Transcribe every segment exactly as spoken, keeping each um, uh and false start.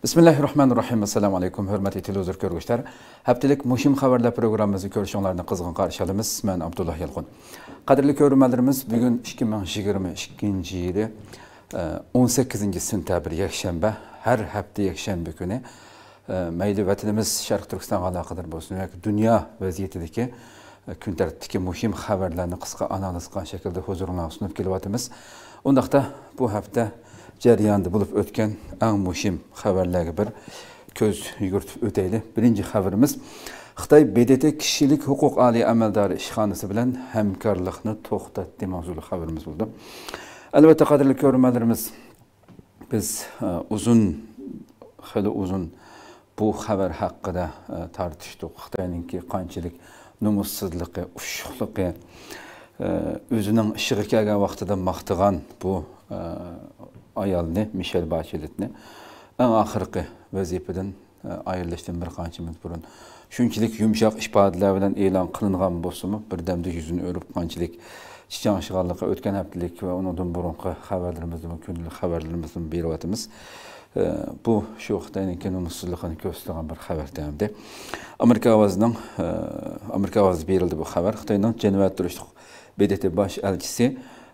بىسمىللاھىررەھمانىررەھىم. ئەسسالامۇئەلەيكۇم، ھۆرمەتلىك تېلېۋىزور كۆرگۈچىلەر. ھەپتىلىك مۇھىم خەۋەرلەر پروگراممىمىزنى كۆرۈشۈڭلارنى قىزغىن قارشى ئالىمىز. مەن ئابدۇللا يالقۇن. قەدىرلىك كۆرۈرمەنلىرىمىز، بۈگۈن ئىككى مىڭ يىگىرمە ئىككىنچى يىلى، ئە، ئون سەككىزىنچى سېنتەبىر، يەكشەنبە. ھەر ھەپتە يەكشەنبە كۈنى، ئە، مەيلى ۋەتىنىمىز شەرقىي تۈركىستانغا ئالاقىدار بولسۇن ياكى دۇنيا ۋەزىيىتىدىكى، ئە، كۈن تەرتىپتىكى مۇھىم خەۋەرلەرنى قىسقا ئانالىز قىلغان شەكىلدە ھۇزۇرۇڭلارغا سۇنۇپ كېلىۋاتىمىز. ئۇنداقتا، بۇ ھەپتە جەريانىدا بولۇپ ئۆتكەن ئەڭ مۇھىم خەۋەرلەرگە بىر كۆز يۈگۈرتۈپ ئۆتەيلى. بىرىنچى خەۋىرىمىز، خىتاي ب د ت كىشىلىك ھوقۇق ئالىي ئەمەلدارى ئىشخانىسى بىلەن ھەمكارلىقنى توختاتتى ماۋزۇلۇق خەۋىرىمىز بولىدۇ. ئەلۋەتتە، قەدىرلىك كۆرۈرمەنلىرىمىز، بىز، ئە، ئۇزۇن، خېلى ئۇزۇن بۇ خەۋەر ھەققىدە، ئە، تارتىشتۇق. خىتاينىڭكى قانچىلىك نومۇسسىزلىقى، ئۇششۇقلۇقى، ئە، ئۆزىنىڭ ئىشىغا كەلگەن ۋاقتىدا ماختىغان بۇ، ئە، ئايالنى، مىشېل باچېلېتنى ئەڭ ئاخىرقى ۋەزىپىدىن، ئە، ئايرىلىشتىن بىر قانچە مىنۇت بۇرۇن شۇنچىلىك يۇمشاق ئىپادىلەر بىلەن ئېلان قىلىنغان بولسىمۇ، بىردەمدە يۈزىنى ئۆرۈپ قانچىلىك چىچاڭشىغانلىقى، ئۆتكەن ھەپتىلىك ۋە ئۇنىڭدىن بۇرۇنقى خەۋەرلىرىمىزدىمۇ، كۈندىلىك خەۋەرلىرىمىزدىمۇ بېرىۋاتىمىز. ئە، بۇ شۇ خىتاينىڭكى نومۇسسىزلىقىنى كۆرسىتىدىغان بىر خەۋەر دەمدى. ئامېرىكا ئاۋازىنىڭ، ئە، ئامېرىكا ئاۋازىدا بېرىلدى بۇ خەۋەر. خىتاينىڭ جەنۇبىي ئەتراپلىق ب د ت باش ئەلچىسى،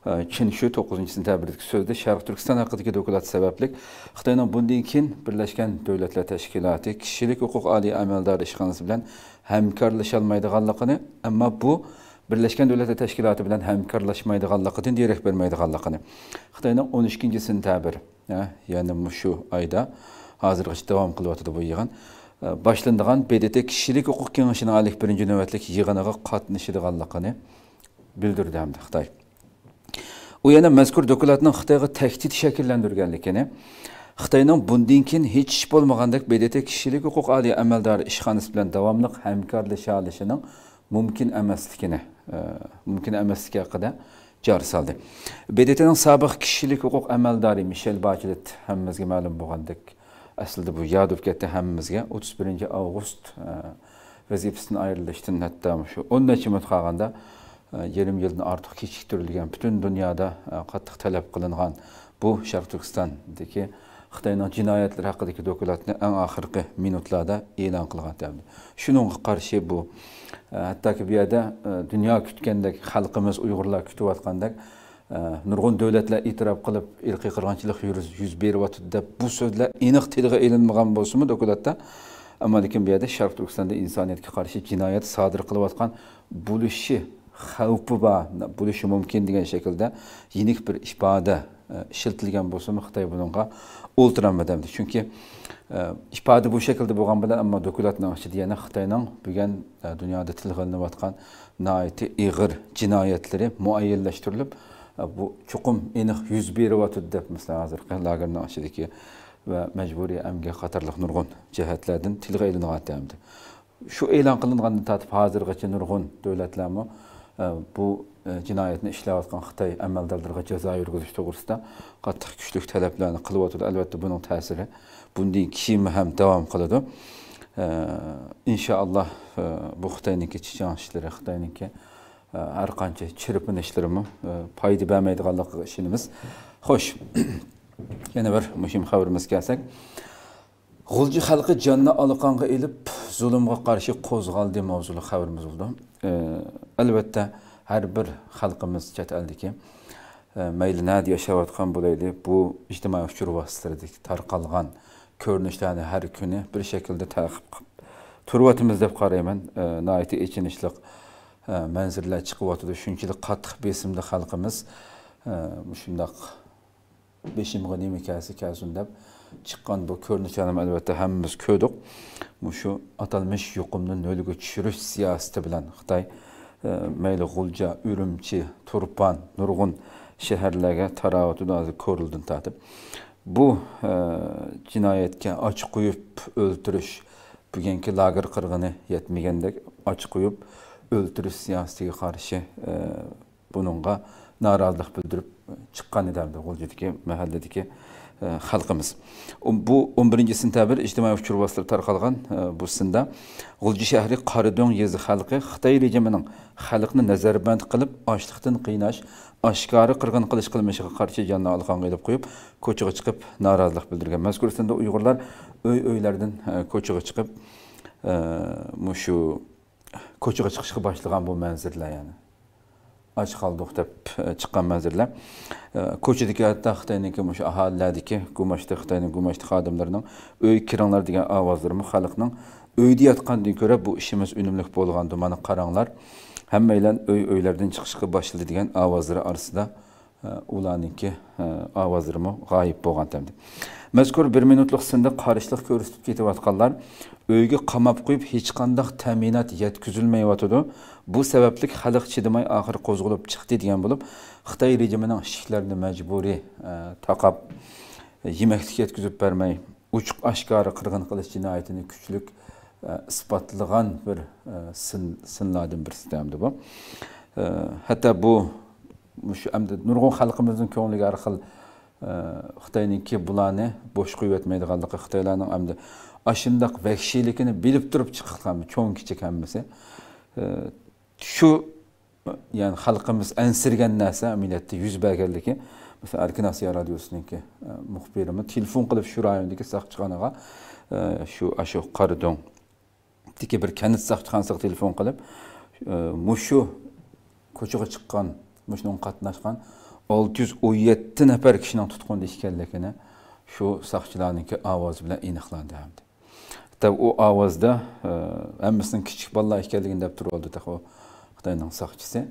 ئە، چېن شۈ توققۇزىنچى سېنتەبىردىكى سۆزىدە شەرقىي تۈركىستان ھەققىدىكى دوكلات سەۋەبلىك خىتاينىڭ بۇندىن كېيىن بىرلەشكەن دۆلەتلەر تەشكىلاتى كىشىلىك ھوقۇق ئالىي ئەمەلدارى ئىشخانىسى بىلەن ھەمكارلىشالمايدىغانلىقىنى، ئەمما بۇ بىرلەشكەن دۆلەتلەر تەشكىلاتى بىلەن ھەمكارلاشمايدىغانلىقىدىن دېرەك بەرمەيدىغانلىقىنى، خىتاينىڭ ئون ئىككىنچى سېنتەبىر، ھە، يەنى مۇشۇ ئايدا ھازىرغىچە داۋام قىلىۋاتىدۇ بۇ يىغىن، ئە، باشلىنىدىغان ب د ت كىشىلىك ھوقۇق كېڭىشىنىڭ ھېلىقى بىرىنچى نۆۋەتلىك يىغىنىغا قاتنىشىدىغانلىقىنى بىلدۈردى ھەمدە خىتاي. ئۇ يەنە مەزكۇر دوكلاتنىڭ خىتايغا تەھدىت شەكىللەندۈرگەنلىكىنى، خىتاينىڭ بۇندىن كېيىن ھېچ ئىش بولمىغاندەك ب د ت كىشىلىك ھوقۇق ئالىي ئەمەلدارى ئىشخانىسى بىلەن داۋاملىق ھەمكارلىشالىشىنىڭ مۇمكىن ئەمەسلىكىنى، ئە، مۇمكىن ئەمەسلىكى ھەققىدە جار سالدى. ب د ت نىڭ سابىق كىشىلىك ھوقۇق ئەمەلدارى مىشېل باچېلېت، ھەممىمىزگە مەلۇم بولغاندەك، ئەسلىدە بۇ ياد بولۇپ كەتتى ھەممىمىزگە، ئوتتۇز بىرىنچى ئاۋغۇست، ئە، ۋەزىپىسىدىن ئايرىلىشتىن ھەتتا مۇشۇ ئون نەچچە مىنۇت قالغاندا، ئە، يېرىم يىلدىن ئارتۇق كېچىكتۈرۈلگەن، پۈتۈن دۇنيادا، ئە، قاتتىق تەلەپ قىلىنغان بۇ شەرقىي تۈركىستاندىكى خىتاينىڭ جىنايەتلىرى ھەققىدىكى دوكلاتنى ئەڭ ئاخىرقى مىنۇتلاردا ئېلان قىلغان دەمدى. شۇنىڭغا قارشى بۇ، ئە، ھەتتاكى بۇ يەردە، ئە، دۇنيا كۈتكەندەك، خەلقىمىز، ئۇيغۇرلار كۈتۈۋاتقاندەك، ئە، نۇرغۇن دۆلەتلەر ئېتىراپ قىلىپ، ئىرقىي قىرغىنچىلىق يۈز، يۈز بېرىۋاتىدۇ دەپ بۇ سۆزلەر ئېنىق تىلغا ئېلىنمىغان بولسىمۇ دوكلاتتا، ئەمما لېكىن بۇ يەردە شەرقىي تۈركىستاندا ئىنسانىيەتكە قارشى جىنايەت سادىر قىلىۋاتقان بولۇشى خەۋپى بار، بولۇشى مۇمكىن دېگەن شەكىلدە يېنىك بىر ئىپادە، ئە، ئىشلىتىلگەن بولسىمۇ، خىتاي بۇنىڭغا ئولتۇرالمىدى ئەمدى. چۈنكى، ئە، ئىپادە بۇ شەكىلدە بولغان بىلەن، ئەمما دوكلاتنىڭ ئىچىدە يەنە خىتاينىڭ بۈگۈن، ئە، دۇنيادا تىلغا ئېلىنىۋاتقان ناھايىتى ئېغىر جىنايەتلىرى مۇئەييەنلەشتۈرۈلۈپ، ئە، بۇ چوقۇم ئېنىق يۈز بېرىۋاتىدۇ دەپ، مەسىلەن، ھازىرقى لاگېرنىڭ ئىچىدىكى ۋە مەجبۇرىي ئەمگەك قاتارلىق نۇرغۇن جەھەتلەردىن تىلغا ئېلىنغانتى ئەمدى. شۇ ئېلان قىلىنغاندىن تارتىپ ھازىرغىچە نۇرغۇن دۆلەتلەرمۇ، ئە، بۇ، ئە، جىنايەتنى ئىشلەۋاتقان خىتاي ئەمەلدارلىرىغا جازا يۈرگۈزۈش توغرىسىدا قاتتىق كۈچلۈك تەلەپلەرنى قىلىۋاتىدۇ. ئەلۋەتتە، بۇنىڭ تەسىرى بۇندىن كېيىنمۇ ھەم داۋام قىلىدۇ. ئە، ئىنشائاللا، ئە، بۇ خىتاينىڭكى چىچاڭ ئىشلىرى، خىتاينىڭكى، ئە، ھەر قانچە چىرپىنىشلىرىمۇ، ئە، پايدا بەرمەيدىغانلىقىغا ئىشىنىمىز. خوش، يەنە بىر مۇھىم خەۋىرىمىزگە كەلسەك، غۇلجا خەلقى جاننى ئالىقانغا ئېلىپ، زۇلۇمغا قارشى قوزغالدى ماۋزۇلۇق خەۋىرىمىز بولىدۇ. ئە، ئەلۋەتتە، ھەر بىر خەلقىمىز چەت ئەلدىكى، ئە، مەيلى نەدە ياشاۋاتقان بولايلى، بۇ ئىجتىمائىي ئۇچۇر ۋاسىتىلىرىدىكى تارقالغان كۆرۈنۈشلەرنى ھەر كۈنى بىر شەكىلدە تەقىب قىلىپ تۇرۇۋاتىمىز دەپ قارايمەن. ئە، ناھايىتى ئېچىنىشلىق، ئە، مەنزىرىلەر چىقىۋاتىدۇ. شۇنچىلىك قاتتىق بېسىمدا خەلقىمىز، ئە، مۇشۇنداق بېشىمغا نېمە كەلسە كەلسۇن دەپ چىققان بۇ كۆرۈنۈشلەرنى ئەلۋەتتە ھەممىمىز كۆردۇق. مۇشۇ ئاتالمىش يۇقۇمنى نۆلگە چۈشۈرۈش سىياسىتى بىلەن خىتاي، ئە، مەيلى غۇلجا، ئۈرۈمچى، تۇرپان، نۇرغۇن شەھەرلەرگە تاراۋاتىدۇ ھازىر كورلىدىن تارتىپ. بۇ، ئە، جىنايەتكە ئاچا قويۇپ ئۆلتۈرۈش، بۈگۈنكى لاگېر قىرغىنى يەتمىگەندەك ئاچا قويۇپ ئۆلتۈرۈش سىياسىتىگە قارشى، ئە، بۇنىڭغا نارازىلىق بىلدۈرۈپ چىققان ئىدى غۇلجىدىكى مەھەللىدىكى، ئە، خەلقىمىز. ئۇ، بۇ ئون بىرىنچى سېنتەبىر ئىجتىمائىي ئۇچۇر ۋاسىتىلىرى تارقالغان، ئە، بۇ سىندا غۇلجا شەھىرى قارادۆڭ يېزا خەلقى خىتاي رېجىمىنىڭ خەلقنى نەزەربەند قىلىپ، ئاچلىقتىن قىيناش، ئاشكارا قىرغىن قىلىش قىلمىشىغا قارشى جاننى ئالىقانغا ئېلىپ قويۇپ، كوچىغا چىقىپ نارازىلىق بىلدۈرگەن. مەزكۇر سىندا ئۇيغۇرلار ئۆي-ئۆيلەردىن، ئە، كوچىغا چىقىپ، ئە، مۇشۇ كوچىغا چىقىشقا باشلىغان بۇ مەنزىرىلەر، يەنى ئاچ قالدۇق دەپ، ئە، چىققان مەنزىرىلەر. ئە، كوچىدىكى ھەتتا خىتاينىڭكى مۇشۇ ئاھالىلەردىكى گۇماشتى، خىتاينىڭ گۇماشتى خادىملىرىنىڭ «ئۆيگە كىرىڭلار» دېگەن ئاۋازلىرىمۇ خەلقنىڭ «ئۆيدە ياتقاندىن كۆرە بۇ ئىشىمىز ئۈنۈملۈك بولغاندۇ، مانا قاراڭلار، ھەممەيلەن ئۆي-ئۆيلەردىن چىقىشقا باشلىدى» دېگەن ئاۋازلىرى ئارىسىدا ئۇلارنىڭكى، ئە، ئاۋازلىرىمۇ غايىب بولغانتى ئەمدى. مەزكۇر بىر مىنۇتلۇق سىندا قارشىلىق كۆرسىتىپ كېتىۋاتقانلار ئۆيگە قاماپ قويۇپ، ھېچقانداق تەمىنات يەتكۈزۈلمەيۋاتىدۇ. بۇ سەۋەبلىك خەلق چىدىماي ئاخىرى قوزغىلىپ چىقتى دېگەن بولۇپ، خىتاي رېجىمىنىڭ ئىشىكلىرىنى مەجبۇرىي، ئە، تاقاپ، يېمەكلىك يەتكۈزۈپ بەرمەي، ئوچۇق ئاشكارا قىرغىن قىلىش جىنايىتىنى كۈچلۈك، ئە، ئىسپاتلىغان بىر، ئە، سىن، سىنلاردىن بىرسى ئەمدى بۇ. ئە، ھەتتا بۇ، مۇشۇ ئەمدى نۇرغۇن خەلقىمىزنىڭ كۆڭلىگە ھەر خىل، ئە، خىتاينىڭكى بۇلارنى بوش قويۇۋەتمەيدىغانلىقى، خىتايلارنىڭ ئەمدى ئاشۇنداق ۋەھشىيلىكىنى بىلىپ تۇرۇپ چىققان چوڭ كىچىك ھەممىسى. ئە، شۇ يەنى خەلقىمىز ئەنسىرىگەن نەرسە ئەمەلىيەتتە يۈز بەرگەنلىكى، مەسىلەن، ئەركىن ئاسىيا رادىيوسىنىڭكى، ئە، مۇخبىرىمۇ تېلېفون قىلىپ شۇ رايوندىكى ساقچىخانىغا، ئە، شۇ، ئاشۇ قارادۆڭدىكى بىر كەنت ساقچىخانىسىغا تېلېفون قىلىپ، ئە، مۇشۇ كوچىغا چىققان، مۇشۇنىڭغا قاتناشقان ئالتە يۈز ئون يەتتە نەپەر كىشىنىڭ تۇتقۇندا ئىكەنلىكىنى شۇ ساقچىلارنىڭكى ئاۋازى بىلەن ئېنىقلاندى ھەمدە. دەپ ئۇ ئاۋازدا، ئە، ھەممىسىنىڭ كىچىك بالىلار ئىكەنلىكىنى دەپ تۇرۇۋالدى تېخى ئۇ خىتاينىڭ ساقچىسى.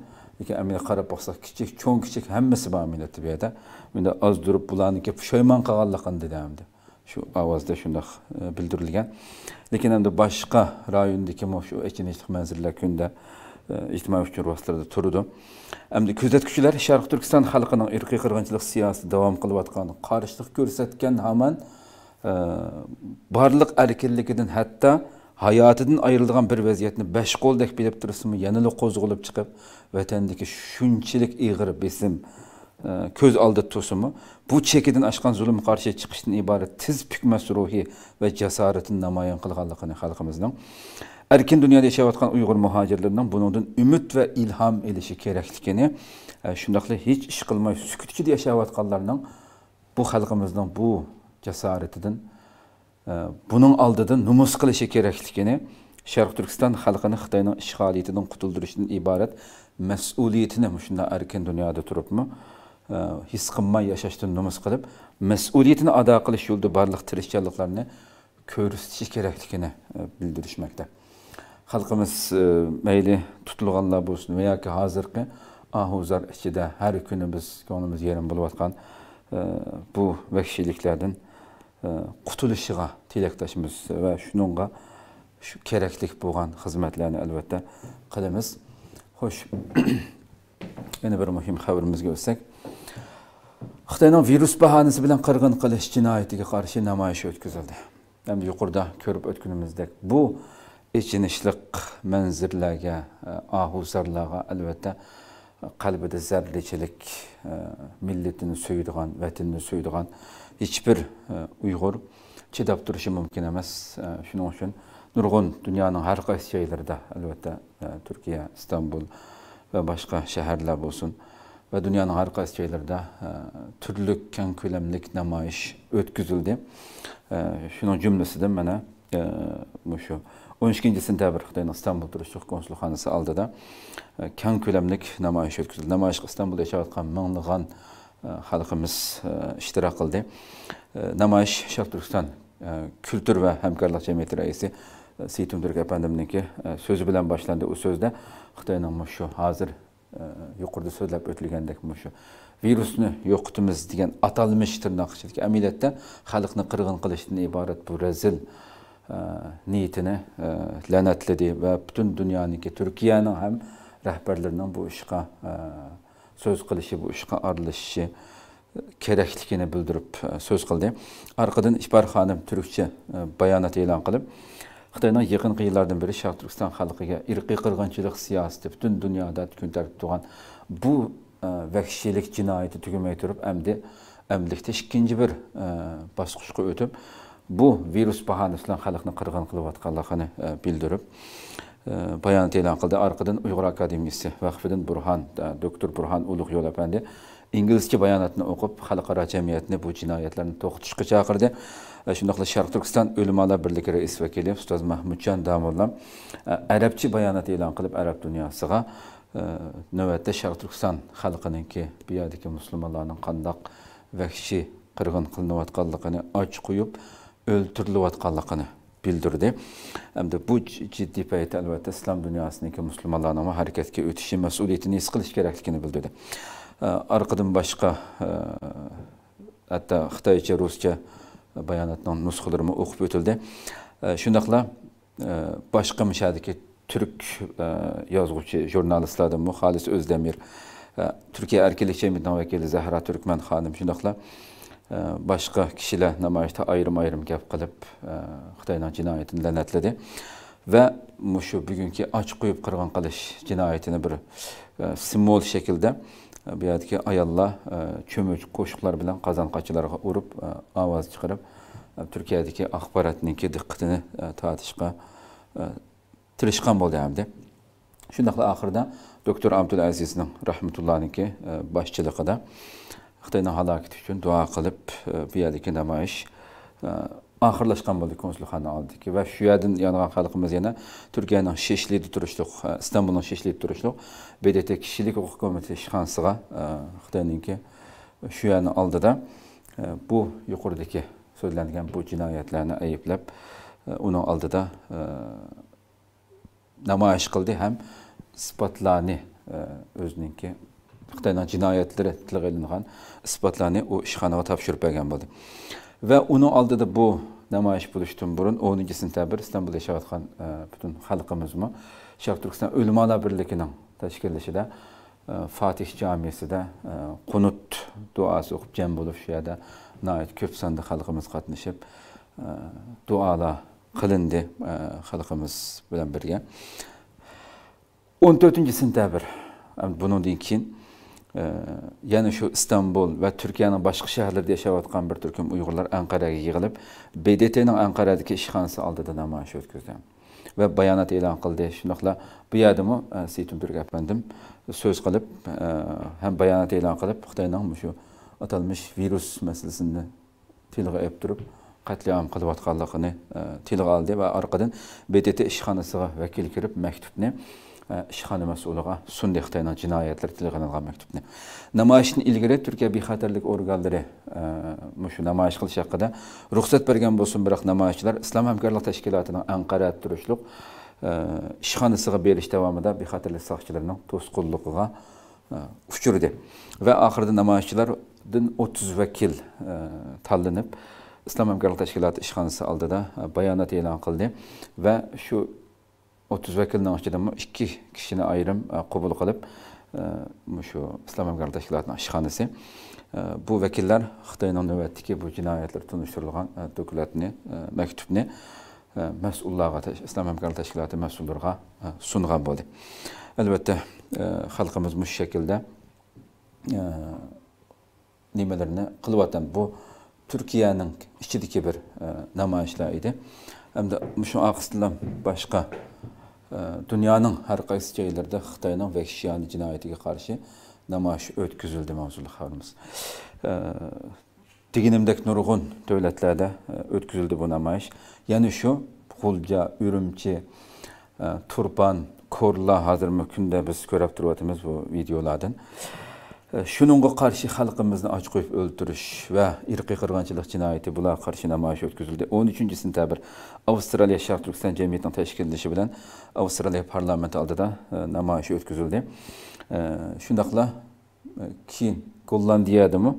لېكىن ئەمەلىيەتتە قاراپ باقساق، كىچىك، چوڭ، كىچىك ھەممىسى بار ئەمەلىيەتتە بۇ يەردە. بۇنداق ئازدۇرۇپ بۇلارنىڭكى پۇشايمان قىلغانلىقىنى دېدى ئەمدى. شۇ ئاۋازدا شۇنداق، ئە، بىلدۈرۈلگەن. لېكىن ئەمدى باشقا رايوندىكى مۇشۇ ئېچىنىشلىق مەنزىرىلەر كۈندە، ئە، ئىجتىمائىي ئۇچۇر ۋاسىتىلىرىدە تۇرىدۇ. ئەمدى كۆزەتكۈچىلەر شەرقىي تۈركىستان خەلقىنىڭ ئىرقىي قىرغىنچىلىق سىياسىتى داۋام قىلىۋاتقان، قارشىلىق كۆرسەتكەن ھامان، ئە، بارلىق ئەركىنلىكىدىن، ھەتتا ھاياتىدىن ئايرىلىدىغان بىر ۋەزىيەتنى بەش قولدەك بىلىپ تۇرسىمۇ، يەنىلا قوزغىلىپ چىقىپ، ۋەتەندىكى شۇنچىلىك ئېغىر بېسىم، ئە، كۆز ئالدىدا تۇرسىمۇ، بۇ چېكىدىن ئاشقان زۇلۇمغا قارشى چىقىشتىن ئىبارەت تىز پۈكمەس روھى ۋە جاسارىتىنى نامايان قىلغانلىقىنى خەلقىمىزنىڭ، ئەركىن دۇنيادا ياشاۋاتقان ئۇيغۇر مۇھاجىرلىرىنىڭ بۇنىڭدىن ئۈمىد ۋە ئىلھام ئېلىشى كېرەكلىكىنى، ئە، شۇنداقلا ھېچ ئىش قىلماي سۈكۈت ئىچىدە ياشاۋاتقانلارنىڭ بۇ خەلقىمىزنىڭ بۇ جاسارىتىدىن، ئە، بۇنىڭ ئالدىدا نومۇس قىلىشى كېرەكلىكىنى، شەرقىي تۈركىستان خەلقىنى خىتاينىڭ ئىشغالىيىتىدىن قۇتۇلدۇرۇشتىن ئىبارەت مەسئۇلىيىتىنى مۇشۇنداق ئەركىن دۇنيادا تۇرۇپمۇ، ئە، ھېس قىلماي ياشاشتىن نومۇس قىلىپ، مەسئۇلىيىتىنى ئادا قىلىش يولىدا بارلىق تىرىشچانلىقلارنى كۆرسىتىشى كېرەكلىكىنى، ئە، بىلدۈرۈشمەكتە. خەلقىمىز، ئە، مەيلى تۇتۇلغانلار بولسۇن ۋە ياكى ھازىرقى ئاھۇزار ئىچىدە ھەر كۈنى بىز كۆڭلىمىز يېرىم بولۇۋاتقان، ئە، بۇ ۋەھشىيلىكلەردىن، ئە، قۇتۇلۇشىغا تىلەكداشمىز ۋە شۇنىڭغا شۇ كېرەكلىك بولغان خىزمەتلەرنى ئەلۋەتتە قىلىمىز. خوش، يەنە بىر مۇھىم خەۋىرىمىزگە ئۆتسەك، خىتاينىڭ ۋىرۇس باھانىسى بىلەن قىرغىن قىلىش جىنايىتىگە قارشى نامايىش ئۆتكۈزۈلدى. ئەمدى يۇقىرىدا كۆرۈپ ئۆتكىنىمىزدەك، بۇ ئېچىنىشلىق مەنزىرىلەرگە، ئاھۇزارلارغا ئەلۋەتتە قەلبىدە زەررىچىلىك، مىللىتىنى سۆيىدىغان، ۋەتىنىنى سۆيىدىغان ھېچبىر ئۇيغۇر چىداپ تۇرۇشى مۇمكىن ئەمەس. شۇنىڭ ئۈچۈن نۇرغۇن دۇنيانىڭ ھەر قايسى جايلىرىدا، ئەلۋەتتە، تۈركىيە، ئىستانبۇل ۋە باشقا شەھەرلەر بولسۇن، ۋە دۇنيانىڭ ھەر قايسى جايلىرىدا، ئە، تۈرلۈك كەڭ كۆلەملىك نامايىش ئۆتكۈزۈلدى. ئە، شۇنىڭ جۈملىسىدىن مانا، ئە، مۇشۇ ئون ئىككىنچى سېنتەبىر خىتاينىڭ ئىستانبۇل تۇرۇشلۇق كونسۇلخانىسى ئالدىدا، ئە، كەڭ كۆلەملىك نامايىش ئۆتكۈزۈلدى. نامايىشقا ئىستانبۇلدا ياشاۋاتقان مىڭلىغان، ئە، خەلقىمىز، ئە، ئىشتىراك قىلدى. ئە، نامايىش شەرقىي تۈركىستان، ئە، كۈلتۈر ۋە ھەمكارلىق جەمئىيىتى رەئىسى، ئە، سېيىتۇم تۈرك ئەپەندىمنىڭكى، ئە، سۆزى بىلەن باشلاندى. ئۇ سۆزدە خىتاينىڭ مۇشۇ ھازىر ئە، يۇقىرىدا سۆزلەپ ئۆتۈلگەندەك مۇشۇ ۋىرۇسنى يوقىتىمىز دېگەن ئاتالمىش تىرناق ئىچىدىكى ئەمەلىيەتتە خەلقنى قىرغىن قىلىشتىن ئىبارەت بۇ رەزىل، ئە، نىيىتىنى، ئە، لەنەتلىدى ۋە پۈتۈن دۇنيانىڭكى تۈركىيەنىڭ ھەم رەھبەرلىرىنىڭ بۇ ئىشقا، ئە، سۆز قىلىشى، بۇ ئىشقا ئارىلىشىشى، كېرەكلىكىنى بىلدۈرۈپ، ئە، سۆز قىلدى. ئارقىدىن ئىپار خانىم تۈركچە، ئە، بايانات ئېلان قىلىپ، خىتاينىڭ يېقىنقى يىللاردىن بېرى شەرقىي تۈركىستان خەلقىگە ئىرقىي قىرغىنچىلىق سىياسىتى پۈتۈن دۇنيادا كۈن تەرتىپتە تۇرغان بۇ، ئە، ۋەھشىيلىك جىنايىتى تۈگىمەي تۇرۇپ، ئەمدى ئەمدىلىكتە ئىككىنچى بىر، ئە، باسقۇچقا ئۆتۈپ، بۇ ۋىرۇس باھانىسى بىلەن خەلقنى قىرغىن قىلىۋاتقانلىقىنى، ئە، بىلدۈرۈپ، ئە، بايانات ئېلان قىلدى. ئارقىدىن ئۇيغۇر ئاكادېمىيىسى ۋەقفىدىن بۇرھان، ئە، دوكتور بۇرھان ئۇلۇغ يول ئەپەندى ئىنگلىزچە باياناتنى ئوقۇپ، خەلقئارا جەمئىيەتنى بۇ جىنايەتلەرنى توختىتىشقا چاقىردى. شۇنداقلا شەرقىي تۈركىستان ئۆلىمالار بىرلىكى رەئىس ۋەكىلى ئۇستاز مەھمۇتجان داموللا ئەرەبچە بايانات ئېلان قىلىپ، ئەرەب دۇنياسىغا نۆۋەتتە شەرقىي تۈركىستان خەلقىنىڭكى بۇ يەردىكى مۇسۇلمانلارنىڭ قانداق ۋەھشىي قىرغىن قىلىنىۋاتقانلىقىنى ئاچ قويۇپ، ئۆلتۈرۈلۈۋاتقانلىقىنى بىلدۈردى. ئەمدى بۇ ج-، جىددىي پەيتتە، ئەلۋەتتە، ئىسلام دۇنياسىنىڭكى مۇسۇلمانلارنىڭمۇ ھەرىكەتكە ئۆتۈشى، مەسئۇلىيىتىنى ھېس قىلىش كېرەكلىكىنى بىلدۈردى. ئە، ئارقىدىن باشقا، ئە، ھەتتا خىتايچە، رۇسچە باياناتنىڭ نۇسخىلىرىمۇ ئوقۇپ ئۆتۈلدى. ئە، شۇنداقلا، ئە، باشقا مۇشۇ يەردىكى تۈرك، ئە، يازغۇچى، ژۇرنالىستلاردىنمۇ خالىس ئۆزدەمىر، ئە، تۈركىيە ئەركىنلىك جەمئىيىتىنىڭ ۋەكىلى زەھرا تۈركمەن خانىم، شۇنداقلا، ئە، باشقا كىشىلەر نامايىشتا ئايرىم-ئايرىم گەپ قىلىپ، ئە، خىتاينىڭ جىنايىتىنى لەنەتلىدى ۋە مۇشۇ بۈگۈنكى ئاچ قويۇپ قىرغىن قىلىش جىنايىتىنى بىر، ئە، سىمۋول شەكلىدە، ئە، بۇ يەردىكى ئاياللار، ئە، چۆمۈچ قوشۇقلار بىلەن قازان-قاچىلارغا ئۇرۇپ، ئە، ئاۋاز چىقىرىپ، ئە، تۈركىيەدىكى ئاخباراتنىڭكى دىققىتىنى، ئە، تارتىشقا، ئە، تىرىشقان بولدى ھەمدە. شۇنداقلا ئاخىرىدا دوكتور ئابدۇلئەزىزنىڭ رەھمەتۇللانىڭكى، ئە، باشچىلىقىدا خىتاينىڭ ھالاكىتى ئۈچۈن دۇئا قىلىپ، ئە، بۇ يەردىكى نامايىش، ئە، ئاخىرلاشقان بولدى كونسۇلخانا ئالدىدىكى. ۋە شۇ يەردىن يانغان خەلقىمىز يەنە تۈركىيەنىڭ شىشلىدا تۇرۇشلۇق، ئە، ئىستانبۇلنىڭ شىشلىدا تۇرۇشلۇق ب د ت كىشىلىك ھوقۇق كومىتېتى ئىشخانىسىغا، ئە، خىتاينىڭكى شۇ يەرنىڭ ئالدىدا، ئە، بۇ يۇقىرىدىكى سۆزلەنگەن بۇ جىنايەتلەرنى ئەيىبلەپ، ئە، ئۇنىڭ ئالدىدا، ئە، نامايىش قىلدى ھەم ئىسپاتلارنى، ئە، ئۆزىنىڭكى خىتاينىڭ جىنايەتلىرى تىلغا ئېلىنغان ئىسپاتلارنى ئۇ ئىشخانىغا تاپشۇرۇپ بەرگەن بولدى. ۋە ئۇنىڭ ئالدىدا بۇ نامايىش بولۇشتىن بۇرۇن، ئونىنچى سېنتەبىر ئىستانبۇلدا ياشاۋاتقان، ئە، پۈتۈن خەلقىمىزمۇ شەرقىي تۈركىستان ئۆلىمالار بىرلىكىنىڭ تەشكىللىشىدە، ئە، فاتىھ جامىسىدە، ئە، قۇنۇت دۇئاسى ئوقۇپ جەم بولۇپ، شۇ يەردە ناھايىتى كۆپ ساندا خەلقىمىز قاتنىشىپ، ئە، دۇئالار قىلىندى، ئە، خەلقىمىز بىلەن بىرگە. ئون تۆتىنچى سېنتەبىر، ئەمدى بۇنىڭدىن كېيىن، ئە، يەنە شۇ ئىستانبۇل ۋە تۈركىيەنىڭ باشقا شەھەرلىرىدە ياشاۋاتقان بىر تۈركۈم ئۇيغۇرلار ئەنقەرەگە يىغىلىپ، ب د ت نىڭ ئەنقەرەدىكى ئىشخانىسى ئالدىدا نامايىش ئۆتكۈزدى ۋە بايانات ئېلان قىلدى. شۇنداقلا بۇ يەردىمۇ، ئە، سېيىت ئۆمتۈرك ئەپەندىم سۆز قىلىپ، ئە، ھەم بايانات ئېلان قىلىپ، خىتاينىڭ مۇشۇ ئاتالمىش ۋىرۇس مەسىلىسىنى تىلغا ئېلىپ تۇرۇپ، قەتلىئام قىلىۋاتقانلىقىنى، ئە، تىلغا ئالدى ۋە ئارقىدىن ب د ت ئىشخانىسىغا ۋەكىل كىرىپ، مەكتۇپنى، ئە، ئىشخانا مەسئۇلىغا سۇندى، خىتاينىڭ جىنايەتلىرى تىلغا ئېلىنغان مەكتۇپنى. نامايىشتىن ئىلگىرى تۈركىيە بىخەتەرلىك ئورگانلىرى، ئە، مۇشۇ نامايىش قىلىش ھەققىدە رۇخسەت بەرگەن بولسىمۇ، بىراق نامايىشچىلار ئىسلام ھەمكارلىق تەشكىلاتىنىڭ ئەنقەرەدە تۇرۇشلۇق، ئە، ئىشخانىسىغا بېرىش داۋامىدا بىخەتەرلىك ساقچىلىرىنىڭ توسقۇنلۇقىغا ئۇچرىدى. ۋە ئاخىرىدا نامايىشچىلاردىن ئوتتۇز ۋەكىل، ئە، تاللىنىپ، ئىسلام ھەمكارلىق تەشكىلاتى ئىشخانىسى ئالدىدا، ئە، بايانات ئېلان قىلدى ۋە شۇ ئوتتۇز ۋەكىلنىڭ ئىچىدىنمۇ ئىككى كىشىنى ئايرىم، ئە، قوبۇل قىلىپ، ئە، مۇشۇ ئىسلام ھەمكارلىق تەشكىلاتىنىڭ ئىشخانىسى، ئە، بۇ ۋەكىللەر خىتاينىڭ نۆۋەتتىكى بۇ جىنايەتلىرى تونۇشتۇرۇلغان، ئە، دوكلاتنى، ئە، مەكتۇپنى، ئە، مەسئۇللارغا، تەش-، ئىسلام ھەمكارلىق تەشكىلاتى مەسئۇللىرىغا، ئە، سۇنغان بولدى. ئەلۋەتتە، ئە، خەلقىمىز مۇشۇ شەكىلدە، ئە، نېمىلەرنى قىلىۋاتىدۇ. بۇ تۈركىيەنىڭ ئىچىدىكى بىر، ئە، نامايىشلار ئىدى. ھەمدە مۇشۇ ئارقىسىدىنلا باشقا، ئە، دۇنيانىڭ ھەر قايسى جايلىرىدا خىتاينىڭ ۋەھشىيانە جىنايىتىگە قارشى نامايىش ئۆتكۈزۈلدى ماۋزۇلۇق خەۋىرىمىز. ئە، دېگىنىمدەك نۇرغۇن دۆلەتلەردە، ئە، ئۆتكۈزۈلدى بۇ نامايىش. يەنە شۇ غۇلجا، ئۈرۈمچى، ئە، تۇرپان، كورلا ھازىرمۇ كۈندە بىز كۆرۈپ تۇرۇۋاتىمىز بۇ ۋىدېئولاردىن. ئە، شۇنىڭغا قارشى خەلقىمىزنى ئاچ قويۇپ ئۆلتۈرۈش ۋە ئىرقىي قىرغىنچىلىق جىنايىتى، بۇلارغا قارشى نامايىش ئۆتكۈزۈلدى. ئون ئۈچىنچى سېنتەبىر ئاۋسترالىيە شەرقىي تۈركىستان جەمئىيىتىنىڭ تەشكىللىشى بىلەن ئاۋسترالىيە پارلامېنتى ئالدىدا، ئە، نامايىش ئۆتكۈزۈلدى. ئە، شۇنداقلا كېيىن گوللاندىيەدىمۇ،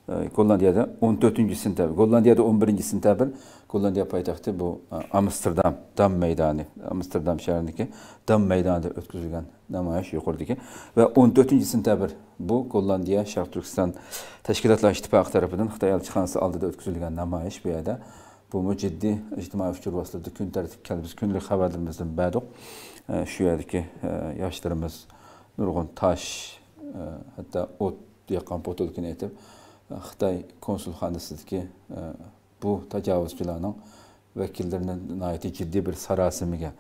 ئە، گوللاندىيەدە ئون تۆتىنچى سېنتەبىر، گوللاندىيەدە ئون بىرىنچى سېنتەبىر، گوللاندىيە پايتەختى بۇ، ئە، ئامستېردام، دام مەيدانى، ئامستېردام شەھىرىدىكى دام مەيدانىدا ئۆتكۈزۈلگەن نامايىش يۇقىرىدىكى. ۋە ئون تۆتىنچى سېنتەبىر بۇ گوللاندىيە شەرقىي تۈركىستان تەشكىلاتلار ئىتتىپاقى تەرىپىدىن خىتاي ئەلچىخانىسى ئالدىدا ئۆتكۈزۈلگەن نامايىش. بۇ يەردە بۇمۇ جىددىي ئىجتىمائىي ئۇچۇر ۋاسىتىلىرىدا كۈن تەرتىپكە كەلدى. بىز كۈندىلىك خەۋەرلىرىمىزدىن بەردۇق. ئە، شۇ يەردىكى، ئە، ياشلىرىمىز نۇرغۇن تاش، ئە، ھەتتا ئوت ياققان پوتۇلكىنى ئېتىپ، ئە، خىتاي كونسۇلخانىسىدىكى، ئە، بۇ تاجاۋۇزچىلارنىڭ ۋەكىللىرىنى ناھايىتى جىددىي بىر ساراسىمىگە،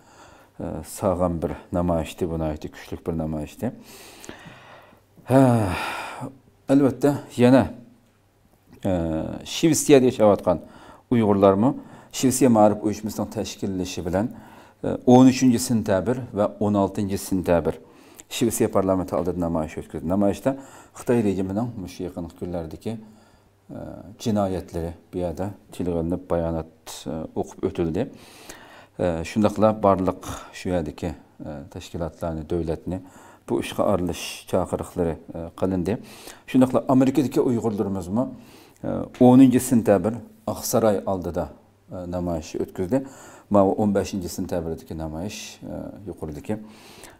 ئە، سالغان بىر نامايىشتى، بۇ ناھايىتى كۈچلۈك بىر نامايىشتى. ھە، ئەلۋەتتە، يەنە، ئە، شىۋېتسىيەدە ياشاۋاتقان ئۇيغۇرلارمۇ شىۋېتسىيە مائارىپ ئۇيۇشمىسىنىڭ تەشكىللىشى بىلەن، ئە، ئون ئۈچىنچى سېنتەبىر ۋە ئون ئالتىنچى سېنتەبىر شىۋېتسىيە پارلامېنتى ئالدىدا نامايىش ئۆتكۈزدى. نامايىشتا خىتاي رېجىمىنىڭ مۇشۇ يېقىنقى كۈنلەردىكى، ئە، جىنايەتلىرى بۇ يەردە تىلغا ئېلىنىپ، بايانات، ئە، ئوقۇپ ئۆتۈلدى. ئە، شۇنداقلا بارلىق شۇ يەردىكى، ئە، تەشكىلاتلارنى، دۆلەتنى بۇ ئىشقا ئارىلىشىش چاقىرىقلىرى، ئە، قىلىندى. شۇنداقلا ئامېرىكىدىكى ئۇيغۇرلىرىمىزمۇ، ئە، ئونىنچى سېنتەبىر ئاقساراي ئالدىدا، ئە، نامايىش ئۆتكۈزدى. ماۋۇ ئون بەشىنچى سېنتەبىردىكى نامايىش، ئە، يۇقىرىدىكى،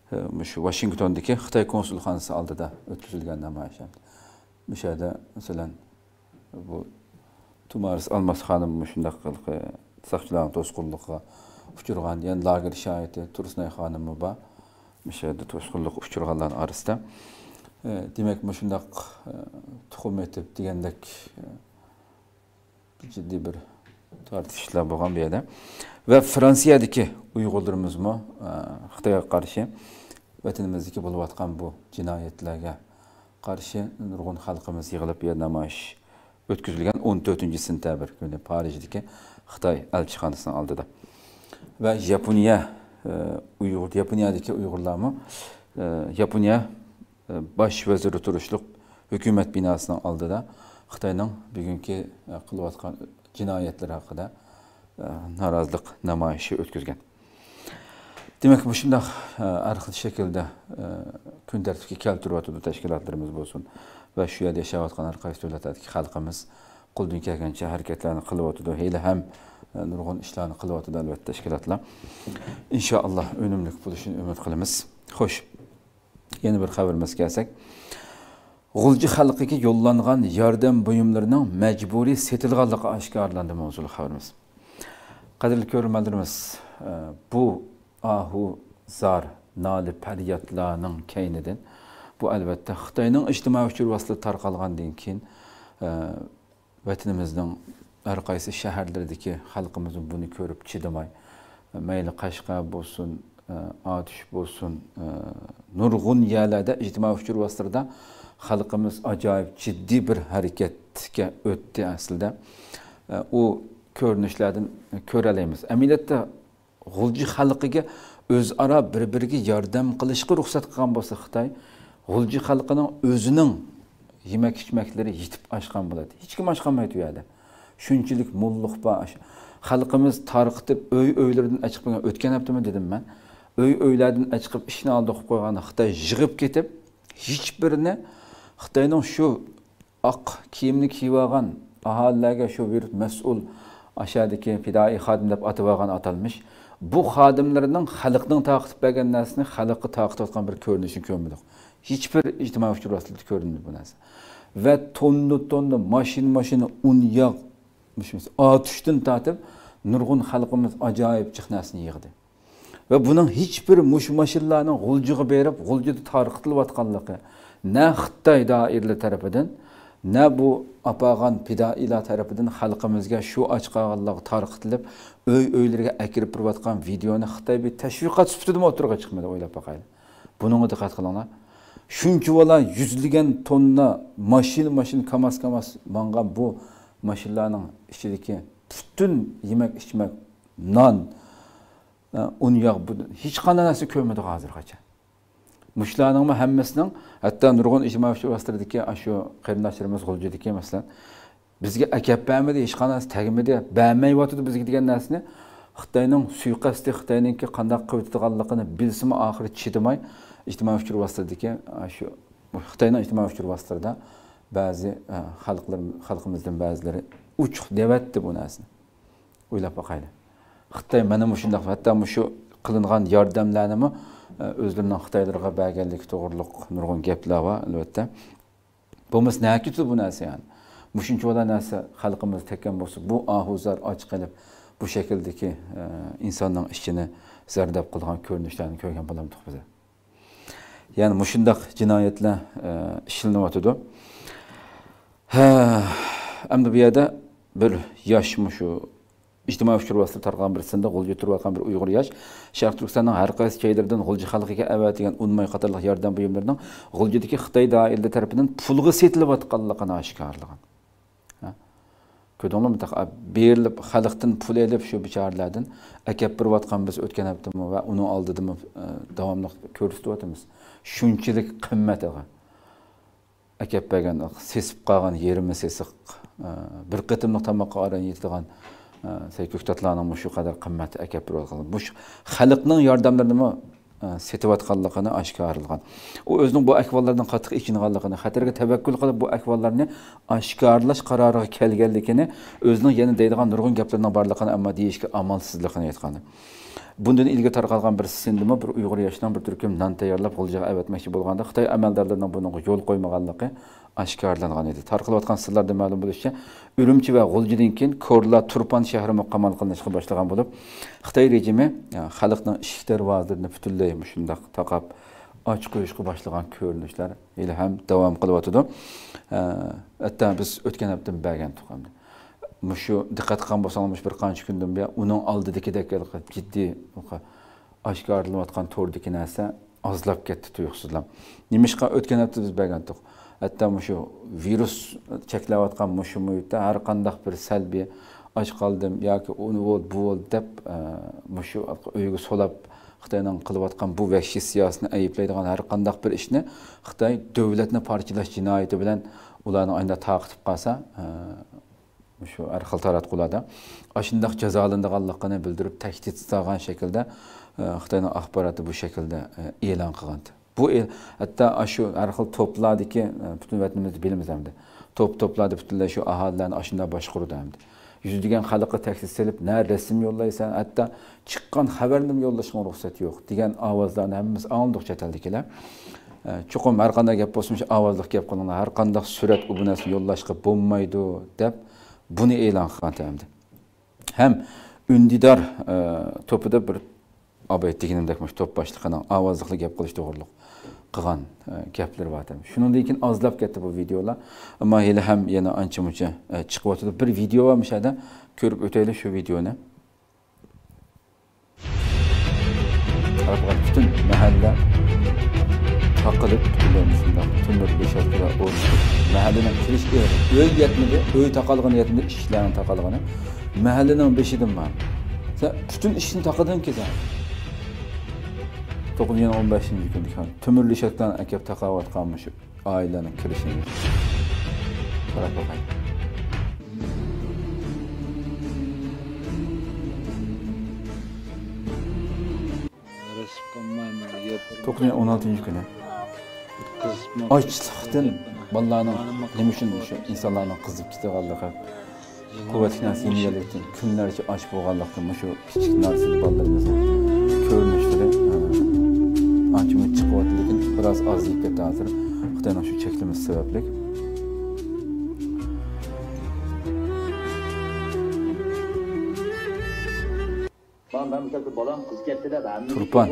ئە، مۇشۇ ۋاشىنگتوندىكى خىتاي كونسۇلخانىسى ئالدىدا ئۆتكۈزۈلگەن نامايىش. مۇشۇ يەردە، مەسىلەن، بۇ تۇمارىس ئالماس خانىم مۇشۇنداق ھېلىقى ساقچىلارنىڭ توسقۇنلۇقىغا ئۇچرىغان، يەنە لاگېر شاھىتى تۇرسۇنئاي خانىممۇ بار. مۇشۇ يەردە توسقۇنلۇققا ئۇچرىغانلارنىڭ ئارىسىدا. ئە، دېمەك، مۇشۇنداق، ئە، تۇخۇم ئېتىپ دېگەندەك، ئە، جىددىي بىر تارتىشىشلار بولغان بۇ يەردە. ۋە فرانسىيەدىكى ئۇيغۇرلىرىمىزمۇ، ئە، خىتايغا قارشى ۋەتىنىمىزدىكى بولۇۋاتقان بۇ جىنايەتلەرگە قارشى نۇرغۇن خەلقىمىز يىغىلىپ، بۇ يەردە نامايىش ئۆتكۈزۈلگەن. ئون تۆتىنچى سېنتەبىر كۈنى پارىژدىكى خىتاي ئەلچىخانىسىنىڭ ئالدىدا. ۋە ياپونىيە، ئە، ئۇيغۇر، ياپونىيەدىكى ئۇيغۇرلارمۇ، ئە، ياپونىيە، ئە، باش ۋەزىرى تۇرۇشلۇق ھۆكۈمەت بىناسىنىڭ ئالدىدا خىتاينىڭ بۈگۈنكى، ئە، قىلىۋاتقان جىنايەتلىرى ھەققىدە، ئە، نارازىلىق نامايىشى ئۆتكۈزگەن. دېمەك، مۇشۇنداق، ئە، ھەر خىل شەكىلدە، ئە، كۈن تەرتىپكە كەلتۈرۈۋاتىدۇ تەشكىلاتلىرىمىز بولسۇن ۋە شۇ يەردە ياشاۋاتقان ھەر قايسى دۆلەتلەردىكى خەلقىمىز قولىدىن كەلگەنچە ھەرىكەتلەرنى قىلىۋاتىدۇ. ھېلىھەم، ئە، نۇرغۇن ئىشلارنى قىلىۋاتىدۇ، ئەلۋەتتە، تەشكىلاتلار. ئىنشائاللا، ئۈنۈملۈك بولۇشىنى ئۈمىد قىلىمىز. خوش. يەنە بىر خەۋىرىمىزگە كەلسەك، غۇلجا خەلقىگە يوللانغان ياردەم بۇيۇملىرىنىڭ مەجبۇرىي سېتىلغانلىقى ئاشكارىلاندى ماۋزۇلۇق خەۋىرىمىز. قەدىرلىك كۆرۈرمەنلىرىمىز، بۇ ئاھۇ زار، نالە، پەريادلارنىڭ كەينىدىن، بۇ، ئەلۋەتتە، خىتاينىڭ ئىجتىمائىي ئۇچۇر ۋاسىتىلىرى تارقالغاندىن كېيىن، ۋەتىنىمىزنىڭ ھەر قايسى شەھەرلىرىدىكى خەلقىمىز بۇنى كۆرۈپ چىدىماي، مەيلى قەشقەر بولسۇن، ئاتۇش بولسۇن، نۇرغۇن يەرلەردە ئىجتىمائىي ئۇچۇر ۋاسىتىلىرىدا خەلقىمىز ئاجايىپ جىددىي بىر ھەرىكەتكە ئۆتتى ئەسلىدە. ئۇ كۆرۈنۈشلەردىن كۆرەلەيمىز. ئەمەلىيەتتە، غۇلجا خەلقىگە ئۆزئارا بىر-بىرىگە ياردەم قىلىشقا رۇخسەت قىلغان بولسا خىتاي، غۇلجا خەلقىنىڭ ئۆزىنىڭ يېمەك-ئىچمەكلىرى يېتىپ ئاشقان بولاتتى. ھېچكىم ئاشقانمايتتى ئۇ يەردە. شۇنچىلىك موللۇق بار. خەلقىمىز تارقىتىپ، ئۆي-ئۆيلىرىدىن ئەچىقىپ، ئۆتكەن ھەپتىمۇ دېدىم مەن. ئۆي-ئۆيلەردىن ئەچىقىپ، ئىشىكنى ئالدىغا قويۇپ قويغاندا خىتاي يىغىپ كېتىپ، ھېچبىرىنى خىتاينىڭ شۇ ئاق كىيىمنى كىيىۋالغان ئاھالىلەرگە شۇ بىر مەسئۇل، ئاشادىكى پىدائىي خادىم دەپ ئاتىۋالغان ئاتالمىش، بۇ خادىملىرىنىڭ خەلقنىڭ تارقىتىپ بەرگەن نەرسىنى خەلققە تارقىتىۋاتقان بىر كۆرۈنۈشنى كۆرمىدۇق. ھېچبىر ئىجتىمائىي ئۇچۇر ۋاسىتىلىرىدە كۆرۈنمىدى بۇ نەرسە. ۋە توننا توننا، ماشىنا ماشىنا ئۇن، ياغ، مۇشۇ ئاتۇشتىن تارتىپ نۇرغۇن خەلقىمىز ئاجايىپ جىق نەرسىنى يىغدى. ۋە بۇنىڭ ھېچبىر مۇشۇ ماشىنىلارنىڭ غۇلجىغا بېرىپ، غۇلجىدا تارقىتىلىۋاتقانلىقى، نە خىتاي دائىرىلىرى تەرىپىدىن، نە بۇ ئاپارغان پىدائىيلار تەرىپىدىن خەلقىمىزگە شۇ ئاچ قالغانلارغا تارقىتىلىپ، ئۆي-ئۆيلىرىگە ئەكىرىپ بېرىۋاتقان ۋىدېئونى خىتاي بىر تەشۋىقات سۈپىتىدىمۇ ئوتتۇرىغا چىقمىدى، ئويلاپ باقايلى. بۇنىڭغا دىققەت قىلىڭلار. شۇنچىۋالا يۈزلىگەن توننا ماشىنا ماشىنا، كاماز كاماز ماڭغان بۇ ماشىنىلارنىڭ ئىچىدىكى پۈتۈن يېمەك-ئىچمەك، نان، ئۇن، ياغ، بۇ ھېچقانداق نەرسە كۆرمىدۇق ھازىرغىچە. مۇشۇلارنىڭمۇ ھەممىسىنىڭ، ھەتتا نۇرغۇن ئىجتىمائىي ئۇچۇر ۋاسىتىلىرىدىكى ئاشۇ قېرىنداشلىرىمىز غۇلجىدىكى، مەسىلەن، بىزگە ئەكەپ بەرمىدى، ھېچقانداق نەرسە تەگمىدى، بەرمەيۋاتىدۇ بىزگە دېگەن نەرسىنى خىتاينىڭ سۇيىقەستى، خىتاينىڭكى قانداق قىلىۋېتىدىغانلىقىنى بىلسىمۇ ئاخىرى چىدىماي، ئىجتىمائىي ئۇچۇر ۋاسىتىلىرىدىكى، ئاشۇ خىتاينىڭ ئىجتىمائىي ئۇچۇر ۋاسىتىلىرىدا بەزى، ئە، خەلقلىرىم-، خەلقىمىزدىن بەزىلىرى ئوچۇق دەۋەتتى بۇ نەرسىنى. ئويلاپ باقايلى. خىتاي مانا مۇشۇنداق، ھەتتا مۇشۇ قىلىنغان ياردەملەرنىمۇ، ئە، ئۆزلىرىنىڭ خىتايلىرىغا بەرگەنلىكى توغرۇلۇق نۇرغۇن گەپلەر بار، ئەلۋەتتە. بولمىسا نەگە كېتىدۇ بۇ نەرسە يەنى؟ مۇشۇنچىۋالا نەرسە خەلقىمىزگە تەگكەن بولسا، بۇ ئاھۇ زار ئاچ قېلىپ، بۇ شەكىلدىكى، ئە، ئىنساننىڭ ئىچىنى زەرداب قىلىدىغان كۆرۈنۈشلەرنى كۆرگەن بولامدۇق بىز؟ يەنى مۇشۇنداق جىنايەتلەر، ئە، ئىشلىنىۋاتىدۇ. ھە، ئەمدى بۇ يەردە بىر ياش مۇشۇ ئىجتىمائىي ئۇچۇر ۋاسىتىلىرى تارقىغان بىر سىندا غۇلجىدا تۇرۇۋاتقان بىر ئۇيغۇر ياش شەرقىي تۈركىستاننىڭ ھەر قايسى جايلىرىدىن غۇلجا خەلقىگە ئەۋەتىلگەن ئۇن ماي قاتارلىق ياردەم بۇيۇملىرىنىڭ غۇلجىدىكى خىتاي دائىرىلىرى تەرىپىدىن پۇلغا سېتىلىۋاتقانلىقىنى ئاشكارىلىغان. ھە؟ كۆردۈڭلارمۇ؟ تېخى بېرىلىپ، خەلقتىن پۇل ئېلىپ، شۇ بىچارىلەردىن ئەكەپ بېرىۋاتقان، بىز ئۆتكەن ھەپتىمۇ ۋە ئۇنىڭ ئالدىدىمۇ، ئە، داۋاملىق كۆرسىتىۋاتىمىز. شۇنچىلىك قىممەت ئەكەپ بەرگەن، سېسىپ قالغان، يېرىمى سېسىق، ئە، بىر قېتىملىق تاماققا ئاران يېتىدىغان، ئە، سەي كۆكتاتلارنىڭ مۇشۇ قەدەر قىممەت ئەكەپ بېرىۋاتقان، مۇشۇ خەلقنىڭ ياردەملىرىنىمۇ، ئە، سېتىۋاتقانلىقىنى ئاشكارىلىغان. ئۇ ئۆزىنىڭ بۇ ئەھۋاللاردىن قاتتىق ئېچىنغانلىقىنى، خەتەرگە تەۋەككۈل قىلىپ، بۇ ئەھۋاللارنى ئاشكارىلاش قارارىغا كەلگەنلىكىنى، ئۆزىنىڭ يەنە دەيدىغان نۇرغۇن گەپلىرىنىڭ بارلىقىنى، ئەمما دېيىشكە ئامالسىزلىقىنى ئېيتقان. بۇندىن ئىلگىرى تارقالغان بىر سىندىمۇ بىر ئۇيغۇر ياشنىڭ بىر تۈركۈم نان تەييارلاپ غۇلجىغا ئەۋەتمەكچى بولغاندا، خىتاي ئەمەلدارلىرىنىڭ بۇنىڭغا يول قويمىغانلىقى ئاشكارىلانغان ئىدى. تارقىلىۋاتقان سىرلاردىن مەلۇم بولۇشىچە، ئۈرۈمچى ۋە غۇلجىدىن كېيىن كورلا تۇرپان شەھىرىمۇ قامال قىلىنىشقا باشلىغان بولۇپ، خىتاي رېجىمى، يا، خەلقنىڭ ئىشىك دەرۋازىلىرىنى پۈتۈنلەي مۇشۇنداق تاقاپ، ئاچ قويۇشقا باشلىغان كۆرۈنۈشلەر ھېلىھەم داۋام قىلىۋاتىدۇ. ئە، ھەتتا بىز ئۆتكەن ھەپتىمۇ بەرگەنتۇق ئەمدى. مۇشۇ دىققەت قىلغان بولساڭلار، مۇشۇ بىر قانچە كۈندىن بۇيان ئۇنىڭ ئالدىدىكىدەك جىددىي ئاشكارىلىنىۋاتقان توردىكى نەرسە ئازلاپ كەتتى تۇيۇقسىزلا. نېمىشقا؟ ئۆتكەن ھەپتە بىز بەرگەنتۇق. ھەتتا مۇشۇ ۋىرۇس چەكلەۋاتقان مۇشۇ مۇھىتتا ھەر قانداق بىر سەلبىي، ئاچ قالدىم ياكى ئۇنى بولدى، بۇ بولدى دەپ، ئە، مۇشۇ ئۆيگە سولاپ، خىتاينىڭ قىلىۋاتقان بۇ ۋەھشىي سىياسىتىنى ئەيىبلەيدىغان ھەر قانداق بىر ئىشنى خىتاي دۆلەتنى پارچىلاش جىنايىتى بىلەن ئۇلارنى ئاينا تارقىتىپ قالسا، ئە، مۇشۇ ھەر خىل تاراتقۇلاردا ئاشۇنداق جازالىنىدىغانلىقىنى بىلدۈرۈپ، تەھدىت سالغان شەكىلدە، ئە، خىتاينىڭ ئاخباراتى بۇ شەكىلدە، ئە، ئېلان قىلغانىدى. بۇ ئېل-، ھەتتا ئاشۇ ھەر خىل توپلاردىكى، ئە، پۈتۈن ۋەتىنىمىزدە بىلىمىز ئەمدى. توپ، توپلاردا پۈتۈنلەي شۇ ئاھالىلەرنى ئاشۇنداق باشقۇرىدۇ ئەمدى. يۈز دېگەن خەلققە تەھدىت سېلىپ، نە رەسىم يوللايسەن، ھەتتا چىققان خەۋەرنىمۇ يوللاشقا رۇخسەت يوق، دېگەن ئاۋازلارنى ھەممىمىز ئاڭلىدۇق چەت ئەلدىكىلەر. ئە، چوقۇم ھەر قانداق گەپ بولسۇن، شۇ ئاۋازلىق گەپ قىلىڭلار، ھەر قانداق سۈرەت ئۇ بۇ نەرسىنى يوللاشقا بولمايدۇ، دەپ بۇنى ئېلان قىلغان ئەمدى. ھەم ئۈندىدار، ئە، توپىدا بىر ئاباي دېگىنىمدەك مۇشۇ توپ باشلىقىنىڭ ئاۋازلىقلا گەپ قىلىش توغرۇلۇق قىلغان، ئە، گەپلىرى بار. شۇنىڭدىن كېيىن ئازلاپ كەتتى بۇ ۋىدېئولار. ئەمما ھېلىھەم يەنە ئانچە-مۇنچە، ئە، چىقىۋاتىدۇ. بىر ۋىدېئو بار مۇشۇ يەردە، كۆرۈپ ئۆتەيلى شۇ ۋىدېئونى. قاراپ باقاي، پۈتۈن مەھەللە تاقىلىپ، پۈتۈنلەي مۇشۇنداق تۆمۈر رېشاتكىلار ئورنىتىپ، مەھەللىنىڭ كىرىش ئېغىزى، ئۆي يەتمىدى، ئۆي تاقالغىنى يەتمىدى، ئىشىكلەرنىڭ تاقالغىنى. مەھەللىنىڭ بېشىدىن بار. سەن پۈتۈن ئىشىكنى تاقىدىڭكى سەن. توققۇزىنچى ئاينىڭ ئون بەشىنچى كۈنى تۆمۈر رېشاتكىلارنى ئەكەپ تاقاۋاتقان مۇشۇ ئائىلىلەرنىڭ كىرىشىنى قاراپ باقاي. توققۇزىنچى ئاينىڭ ئون ئالتىنچى كۈنى. ئاچلىقتىن بالىلارنىڭ نېمە ئۈچۈن شۇ ئىنسانلارنىڭ قىزىپ كېتىدىغانلىقى، قۇۋۋەتلىك نەرسە يېمىگەنلىكتىن، كۈنلەرچە ئاچ بولغانلىقتىن، مۇشۇ كىچىك نادىسىز بالىلىرىمىزنىڭ كۆرۈنۈشلىرى، ئە، ئانچە مۇنچە چىقىۋاتىدۇ، لېكىن بىراز ئازىيىپ كەتتى ھازىر، خىتاينىڭ شۇ چەكلىمىسى سەۋەبلىك. مانا مەن مۇشۇ بالام قىز كەتتى دەپ ھەممىگە تۇرپان.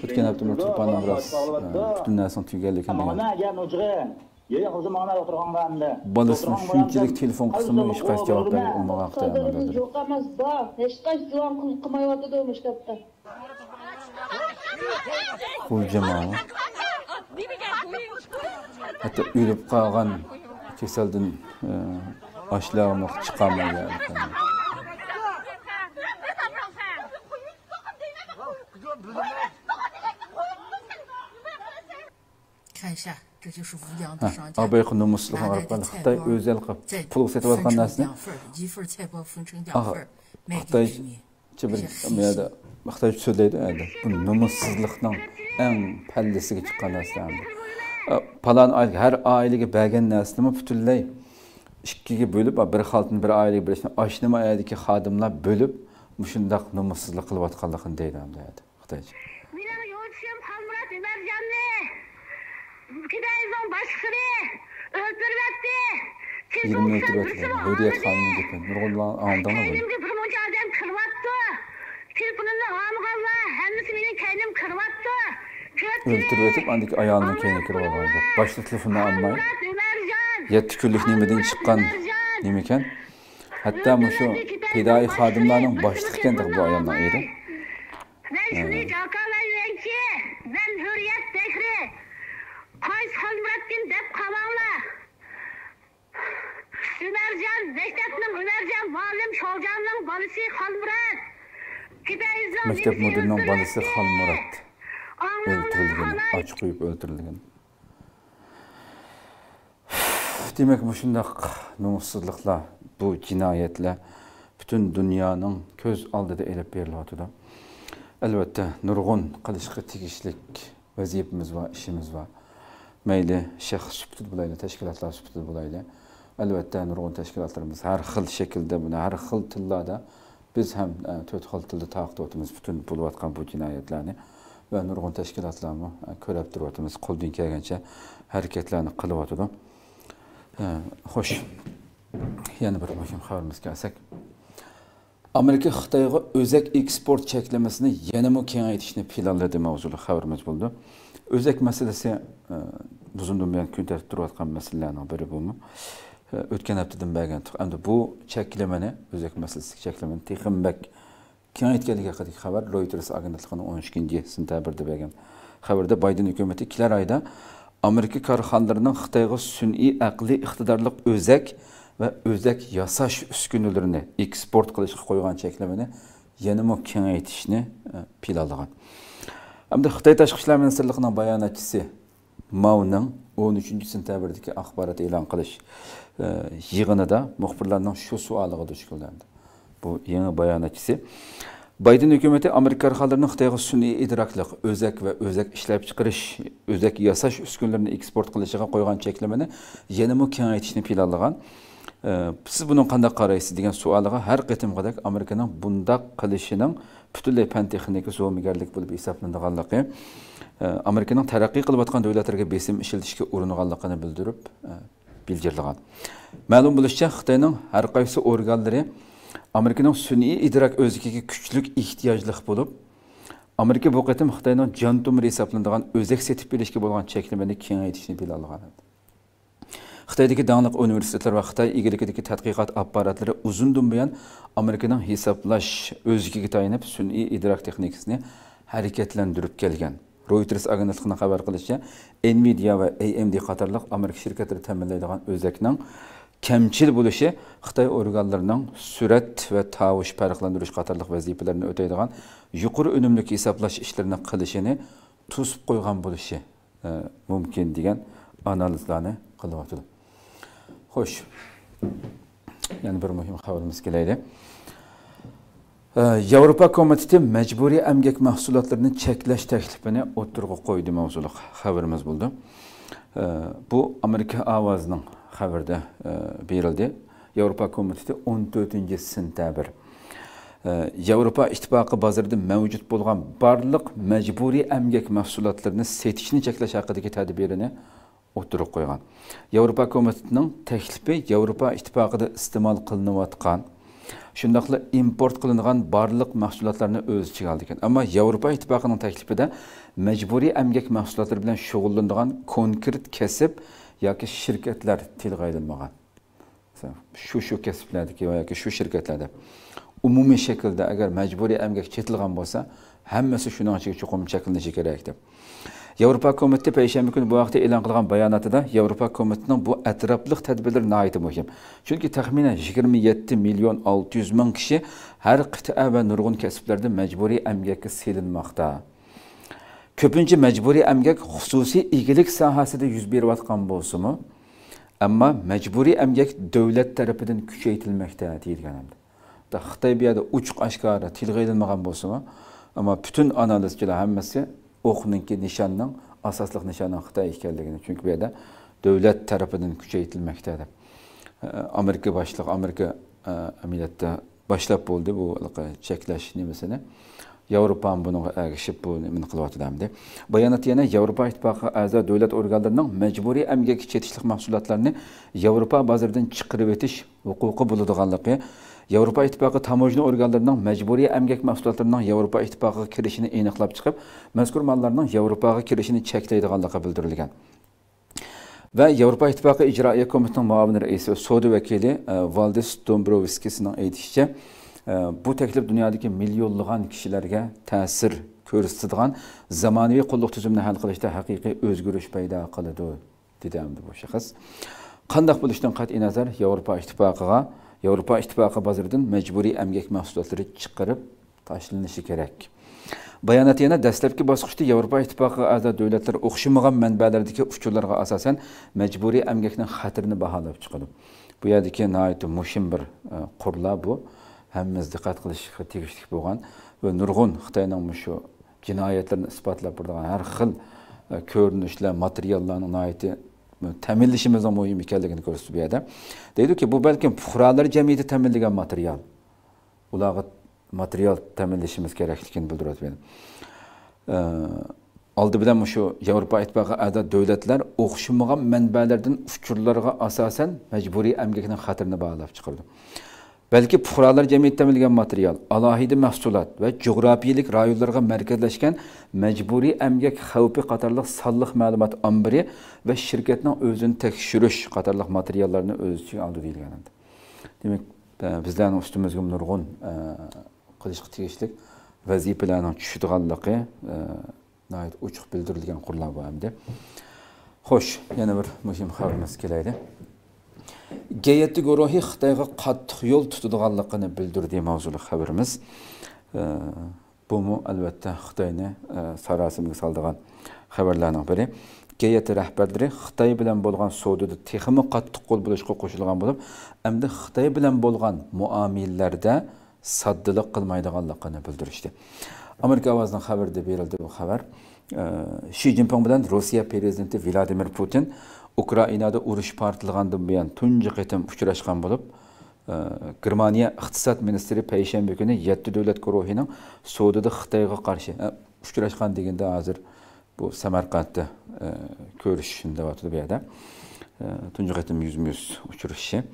ئۆتكەن ھەپتە مۇ تۇرپاننىڭ بىراز، ئە، پۈتۈن نەرسىنىڭ تۈگىگەنلىكىنى دېگەن. مانا ئەگەر نۇجغا يايا قىزى مانا ئولتۇرغانغا ئەمدى. بالىسىنىڭ شۇنچىلىك تېلېفون قىلسىمۇ ھېچقايسى جاۋاب بەرگىلى بولمىغان خىتاي ئانىلىرى. يوق ئەمەس، بار. ھېچقايسى جاۋاب قىل-، قىلمايۋاتىدۇ مۇشۇ ھەپتە. خوجىما. ھەتتا ئۆلۈپ قالغان كېسەلدىن، ئاشلىقىمۇ چىقالمايدۇ. ھە، ئابايقى نومۇسسىزلىقىغا قاراپ قال. خىتاي ئۆزى ھېلىقى پۇلغا سېتىۋاتقان نەرسىنى، ئاھ، خىتايچە بىر، بۇ يەردە خىتايچە سۆزلەيدۇ، ئەدە. بۇ نومۇسسىزلىقنىڭ ئەڭ پەللىسىگە چىققان نەرسە ئەمدى. ئە، پالان ئائىلىگە، ھەر ئائىلىگە بەرگەن نەرسىنىمۇ پۈتۈنلەي ئىككىگە بۆلۈپ، بىر خالتىنى بىر ئائىلىگە بېرىشنى، ئاشنىمۇ ئەدىكى خادىملار بۆلۈپ، مۇشۇنداق نومۇسسىزلىق قىلىۋاتقانلىقىنى دەيدۇ ئەمدى ئەدە. خىتايچە. مېنىڭ يولدىشىم خالمۇرات ئۆمەرجاننى پىدائىينىڭ باشلىقلىرى ئۆلتۈرۈۋەتتى. يىگىرمە ئۆلتۈرۈۋەتتى. ھۆرىيەت خانىمنىڭ گېپى. نۇرغۇنلار ئاڭلىدىڭلارمۇ؟ كەينىمگە بىر مۇنچە ئادەم كىرىۋاپتۇ. تېلېفونۇمنى ئالمىغانلار ھەممىسى مېنىڭ كەينىمگە كىرىۋاپتۇ. ئۆلتۈرۈۋېتىپ، ئاندىكى ئايالىنىڭ كەينىگە كىرىۋالغان گەپ. باشلىق تېلېفوننى ئالماي. خالمۇرات ئۆمەرجان. يەتتە كۈنلۈك نېمىدىن چىققان نېمىكەن؟ ھەتتا مۇشۇ پىدائىي خادىملارنىڭ باشلىقى ئىكەن تېخى بۇ ئايالنىڭ ئېرى. مەن شۇنى جاكارلايمەنكى، مەن ھۆرىيەت زەھىرى، قايسى خالمۇراتكىن دەپ قاراڭلار. ئۆمەرجان، مەكتەپنىڭ ئۆمەرجان مۇئەللىم، شولجاننىڭ بالىسى خالمۇرات. مەكتەپ مۇدىرىنىڭ بالىسى خالمۇرات ئۆلتۈرۈلگىنى، ئاچ قويۇپ ئۆلتۈرۈلگەن. دېمەك، مۇشۇنداق نومۇسسىزلىقلار، بۇ جىنايەتلەر پۈتۈن دۇنيانىڭ كۆز ئالدىدا ئېلىپ بېرىلىۋاتىدۇ. ئەلۋەتتە، نۇرغۇن قىلىشقا تېگىشلىك ۋەزىپىمىز بار، ئىشىمىز بار. مەيلى شەخس سۈپىتىدە بولايلى، تەشكىلاتلار سۈپىتىدە بولايلى. ئەلۋەتتە، نۇرغۇن تەشكىلاتلىرىمىز ھەر خىل شەكىلدە، بۇنى ھەر خىل تىللاردا بىز ھەم، ئە، تۆت خىل تىلدا تارقىتىۋاتىمىز پۈتۈن بولۇۋاتقان بۇ جىنايەتلەرنى ۋە نۇرغۇن تەشكىلاتلارمۇ، ئە، كۆرەپ تۇرۇۋاتىمىز، قولدىن كەلگەنچە ھەرىكەتلەرنى قىلىۋاتىدۇ. ئە، خوش، يەنە بىر مۇھىم خەۋىرىمىزگە كەلسەك، ئامېرىكا خىتايغا ئۆزەك ئېكسپورت چەكلىمىسىنى يەنىمۇ كېڭەيتىشنى پىلانلىدى ماۋزۇلۇق خەۋىرىمىز بولىدۇ. ئۆزەك مەسىلىسى، ئە، ئۇزۇندىن بۇيان كۈن تەرتىپتە تۇرۇۋاتقان مەسىلىلەرنىڭ بىرى بۇمۇ. ئە، ئۆتكەن ھەپتىدىن بەرگەنتۇق. ئەمدى بۇ چەكلىمىنى، ئۆزەك مەسىلىسىدىكى چەكلىمىنى تېخىمۇ بەك كېڭەيتكەنلىكى ھەققىدىكى خەۋەر رويتېرس ئاگېنتلىقىنىڭ ئون ئىككىنچى سېنتەبىردە بەرگەن خەۋىرىدە، بايدېن ھۆكۈمىتى كېلەر ئايدا ئامېرىكا كارخانىلىرىنىڭ خىتايغا سۈنئىي ئەقلىي ئىقتىدارلىق ئۆزەك ۋە ئۆزەك ياساش ئۈسكۈنىلىرىنى ئېكسپورت قىلىشقا قويغان چەكلىمىنى يەنىمۇ كېڭەيتىشنى، ئە، پىلانلىغان. ئەمدى خىتاي تاشقى ئىشلار مىنىستىرلىقىنىڭ باياناتچىسى ماۋنىڭ ئون ئۈچىنچى سېنتەبىردىكى ئاخبارات ئېلان قىلىش، ئە، يىغىنىدا مۇخبىرلارنىڭ شۇ سوئالىغا دۇچ كېلىدۇ ئەمدى. بۇ يېڭى باياناتچىسى، بايدېن ھۆكۈمىتى ئامېرىكا كارخانىلىرىنىڭ خىتايغا سۈنئىي ئىدراكلىق ئۆزەك ۋە ئۆزەك ئىشلەپچىقىرىش، ئۆزەك ياساش ئۈسكۈنىلىرىنى ئېكسپورت قىلىشىغا قويغان چەكلىمىنى يەنىمۇ كېڭەيتىشنى پىلانلىغان. ئە، سىز بۇنىڭغا قانداق قارايسىز؟ دېگەن سوئالىغا ھەر قېتىمقىدەك ئامېرىكىنىڭ بۇنداق قىلىشىنىڭ پۈتۈنلەي پەن تېخنىكا زومىگەرلىك بولۇپ ھېسابلىنىدىغانلىقى، ئە، ئامېرىكىنىڭ تەرەققىي قىلىۋاتقان دۆلەتلەرگە بېسىم ئىشلىتىشكە ئۇرۇنغانلىقىنى بىلدۈرۈپ، ئە، بىلجىرلىغان. مەلۇم بولۇشىچە، خىتاينىڭ ھەر قايسى ئورگانلىرى ئامېرىكىنىڭ سۈنئىي ئىدراك ئۆزىكىگە كۈچلۈك ئېھتىياجلىق بولۇپ، ئامېرىكا بۇ قېتىم خىتاينىڭ جان تومۇرى ھېسابلىنىدىغان ئۆزەك سېتىپ ئېلىشكە بولغان چەكلىمىنى كېڭەيتىشنى پىلانلىغان. خىتايدىكى داڭلىق ئۇنىۋېرسىتېتلار ۋە خىتاي ئىگىلىكىدىكى تەتقىقات ئاپپاراتلىرى ئۇزۇندىن بۇيان ئامېرىكىنىڭ ھېسابلاش ئۆزىكىگە تايىنىپ، سۈنئىي ئىدراك تېخنىكىسىنى ھەرىكەتلەندۈرۈپ كەلگەن. رويتېرس ئاگېنتلىقىنىڭ خەۋەر قىلىشىچە، ئېنۋىدىيا ۋە ئەي ئېم دى قاتارلىق ئامېرىكا شىركەتلىرى تەمىنلەيدىغان ئۆزەكنىڭ كەمچىل بولۇشى خىتاي ئورگانلىرىنىڭ سۈرەت ۋە تاۋۇش پەرقلەندۈرۈش قاتارلىق ۋەزىپىلەرنى ئۆتەيدىغان يۇقىرى ئۈنۈملۈك ھېسابلاش ئىشلىرىنى قىلىشىنى توسۇپ قويغان بولۇشى، ئە، مۇمكىن دېگەن ئانالىزلارنى قىلىۋاتىدۇ. خوش، يەنە بىر مۇھىم خەۋىرىمىزگە كېلەيلى. ئە، ياۋروپا كومىتېتى مەجبۇرىي ئەمگەك مەھسۇلاتلىرىنى چەكلەش تەكلىپىنى ئوتتۇرىغا قويدى ماۋزۇلۇق خەۋىرىمىز بولىدۇ. ئە، بۇ ئامېرىكا ئاۋازىنىڭ خەۋىرىدە، ئە، بېرىلدى. ياۋروپا كومىتېتى ئون تۆتىنچى سېنتەبىر، ئە، ياۋروپا ئىتتىپاقى بازىرىدا مەۋجۇت بولغان بارلىق مەجبۇرىي ئەمگەك مەھسۇلاتلىرىنى سېتىشنى چەكلەش ھەققىدىكى تەدبىرىنى ئوتتۇرىغا قويغان. ياۋروپا كومىتېتىنىڭ تەكلىپى ياۋروپا ئىتتىپاقىدا ئىستېمال قىلىنىۋاتقان، شۇنداقلا ئىمپورت قىلىنغان بارلىق مەھسۇلاتلارنى ئۆز ئىچىگە ئالىدىكەن. ئەمما ياۋروپا ئىتتىپاقىنىڭ تەكلىپىدە مەجبۇرىي ئەمگەك مەھسۇلاتلىرى بىلەن شۇغۇللىنىدىغان كونكرېت كەسىپ ياكى شىركەتلەر تىلغا ئېلىنمىغان. مەسىلەن، شۇ، شۇ كەسىپلەردىكى ۋە ياكى شۇ شىركەتلەردە ئومۇمىي شەكىلدە ئەگەر مەجبۇرىي ئەمگەك چېتىلغان بولسا، ھەممىسى شۇنىڭ ئىچىگە چوقۇم چەكلىنىشى كېرەك دەپ. ياۋروپا كومىتېتى پەيشەنبە كۈنى بۇ ھەقتە ئېلان قىلغان باياناتىدا، ياۋروپا كومىتېتىنىڭ بۇ ئەتراپلىق تەدبىرلىرى ناھايىتى مۇھىم. چۈنكى تەخمىنەن يىگىرمە يەتتە مىليون ئالتە يۈز مىڭ كىشى ھەر قىتئە ۋە نۇرغۇن كەسىپلەردە مەجبۇرىي ئەمگەككە سېلىنماقتا. كۆپىنچە مەجبۇرىي ئەمگەك خۇسۇسىي ئىگىلىك ساھەسىدە يۈز بېرىۋاتقان بولسىمۇ، ئەمما مەجبۇرىي ئەمگەك دۆلەت تەرىپىدىن كۈچەيتىلمەكتە، دېيىلگەن ئەمدى. خىتاي بۇ يەردە ئوچۇق ئاشكارا تىلغا ئېلىنمىغان بولسىمۇ، ئەمما پۈتۈن ئانالىزچىلار ھەممىسى ئوقنىڭكى نىشاننىڭ، ئاساسلىق نىشاننىڭ خىتاي ئىكەنلىكىنى، چۈنكى بۇ يەردە دۆلەت تەرىپىدىن كۈچەيتىلمەكتە دەپ، ئامېرىكا باشلىقى، ئامېرىكا، ئە، ئەمەلىيەتتە باشلاپ بولدى بۇ ھېلىقى چەكلەش نېمىسىنى. ياۋروپامۇ بۇنىڭغا ئەگىشىپ بۇ نېمىنى قىلىۋاتىدۇ ئەمدى. باياناتتا يەنە ياۋروپا ئىتتىپاقىغا ئەزا دۆلەت ئورگانلىرىنىڭ مەجبۇرىي ئەمگەككە چېتىشلىق مەھسۇلاتلارنى ياۋروپا بازىرىدىن چىقىرىۋېتىش ھوقۇقى بولىدىغانلىقى، ياۋروپا ئىتتىپاقى تاموژنا ئورگانلىرىنىڭ مەجبۇرىي ئەمگەك مەھسۇلاتلىرىنىڭ ياۋروپا ئىتتىپاقىغا كىرىشىنى ئېنىقلاپ چىقىپ، مەزكۇر ماللارنىڭ ياۋروپاغا كىرىشىنى چەكلەيدىغانلىقى بىلدۈرۈلگەن. ۋە ياۋروپا ئىتتىپاقى ئىجرائىيە كومىتېتىنىڭ مۇئاۋىن رەئىسى ۋە سودا ۋەكىلى، ئە، ۋالدىس دومبروۋسكىسنىڭ ئېيتىشىچە، ئە، بۇ تەكلىپ دۇنيادىكى مىليونلىغان كىشىلەرگە تەسىر كۆرسىتىدىغان زامانىۋى قۇللۇق تۈزۈمىنى ھەل قىلىشتا ھەقىقىي ئۆزگىرىش پەيدا قىلىدۇ، دېدى ئەمدى بۇ شەخس. قانداق بولۇشىدىن قەتئىينەزەر، ياۋروپا ئىتتىپاقىغا، ياۋروپا ئىتتىپاقى بازىرىدىن مەجبۇرىي ئەمگەك مەھسۇلاتلىرى چىقىرىپ تاشلىنىشى كېرەك. بايانات يەنە دەسلەپكى باسقۇچتا ياۋروپا ئىتتىپاقىغا ئەزا دۆلەتلەر ئوخشىمىغان مەنبەلەردىكى ئۇچۇرلارغا ئاساسەن مەجبۇرىي ئەمگەكنىڭ خەتىرىنى باھالاپ چىقىدۇ. بۇ يەردىكى ناھايىتى مۇھىم بىر، ئە، قۇرلار بۇ. ھەممىمىز دىققەت قىلىشقا تېگىشلىك بولغان ۋە نۇرغۇن خىتاينىڭ مۇشۇ جىنايەتلىرىنى ئىسپاتلاپ بېرىدىغان ھەر خىل، ئە، كۆرۈنۈشلەر، ماتېرىياللارنىڭ ناھايىتى تەمىنلىشىمىزنىڭ مۇھىملىقىنى كۆرسىتىدۇ بۇ يەردە. دەيدۇكى، بۇ بەلكىم پۇقرالار جەمئىيىتى تەمىنلىگەن ماتېرىيال. ئۇلارغا ماتېرىيال تەمىنلىشىمىز كېرەكلىكىنى بىلدۈرۈۋاتىمەن. ئە، ئالدى بىلەن مۇشۇ ياۋروپا ئىتتىپاقىغا ئەزا دۆلەتلەر ئوخشىمىغان مەنبەلەردىن ئۇچۇرلارغا ئاساسەن مەجبۇرىي ئەمگەكنىڭ خەتىرىنى باھالاپ چىقىرىدۇ. بەلكى پۇقرالار جەمئىيىتى تەمىنلىگەن ماتېرىيال، ئالاھىدە مەھسۇلات ۋە جۇغراپىيەلىك رايونلارغا مەركەزلەشكەن مەجبۇرىي ئەمگەك خەۋپى قاتارلىق سانلىق مەلۇمات ئامبىرى ۋە شىركەتنىڭ ئۆزىنى تەكشۈرۈش قاتارلىق ماتېرىياللارنى ئۆز ئىچىگە ئالىدۇ دېيىلگەن. دېمەك، بىزلەرنىڭ ئۈستىمىزگە نۇرغۇن، ئە، قىلىشقا تېگىشلىك ۋەزىپىلەرنىڭ چۈشىدىغانلىقى، ئە، ناھايىتى ئوچۇق بىلدۈرۈلگەن قۇرلار بۇ ئەمدى. خوش، يەنە بىر مۇھىم خەۋىرىمىزگە كېلەيلى. گې يەتتە گۇرۇھى خىتايغا قاتتىق يول تۇتىدىغانلىقىنى بىلدۈردى ماۋزۇلۇق خەۋىرىمىز. ئە، بۇمۇ، ئەلۋەتتە، خىتاينى، ئە، ساراسىمىگە سالىدىغان خەۋەرلەرنىڭ بىرى. گې يەتتە رەھبەرلىرى خىتاي بىلەن بولغان سودىدا تېخىمۇ قاتتىق قول بولۇشقا قوشۇلغان بولۇپ، ئەمدى خىتاي بىلەن بولغان مۇئامىلىلەردە ساددىلىق قىلمايدىغانلىقىنى بىلدۈرۈشتى. ئامېرىكا ئاۋازىنىڭ خەۋىرىدە بېرىلدى بۇ خەۋەر. ئە، شى جىنپىڭ بىلەن روسىيە پىرېزىدېنتى ۋلادىمىر پۇتىن ئۇكرائىنادا ئۇرۇش پارتلىغاندىن بۇيان تۇنجى قېتىم ئۇچراشقان بولۇپ، ئە، گېرمانىيە ئىقتىساد مىنىستىرى پەيشەنبە كۈنى يەتتە دۆلەت گۇرۇھىنىڭ سودىدا خىتايغا قارشى، ئە، ئۇچراشقان دېگەندە ھازىر بۇ سەمەرقەنتتە، ئە، كۆرۈشۈشنى دەۋاتىدۇ بۇ يەردە. ئە، تۇنجى قېتىم يۈزمۇ يۈز ئۇچرىشىشى.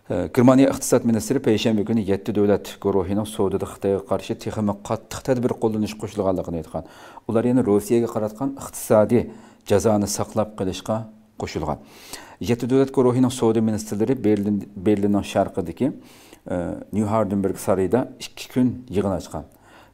ئە، گېرمانىيە ئىقتىساد مىنىستىرى پەيشەنبە كۈنى يەتتە دۆلەت گۇرۇھىنىڭ سودىدا خىتايغا قارشى تېخىمۇ قاتتىق تەدبىر قوللىنىشقا قوشۇلغانلىقىنى ئېيتقان. ئۇلار يەنە روسىيەگە قاراتقان ئىقتىسادىي جازانى ساقلاپ قېلىشقا قوشۇلغان. يەتتە دۆلەت گۇرۇھىنىڭ سودا مىنىستىرلىرى بېرلىن، بېرلىننىڭ شەرقىدىكى، ئە، نيۇ ھاردېنبېرگ سارىيىدا ئىككى كۈن يىغىن ئاچقان.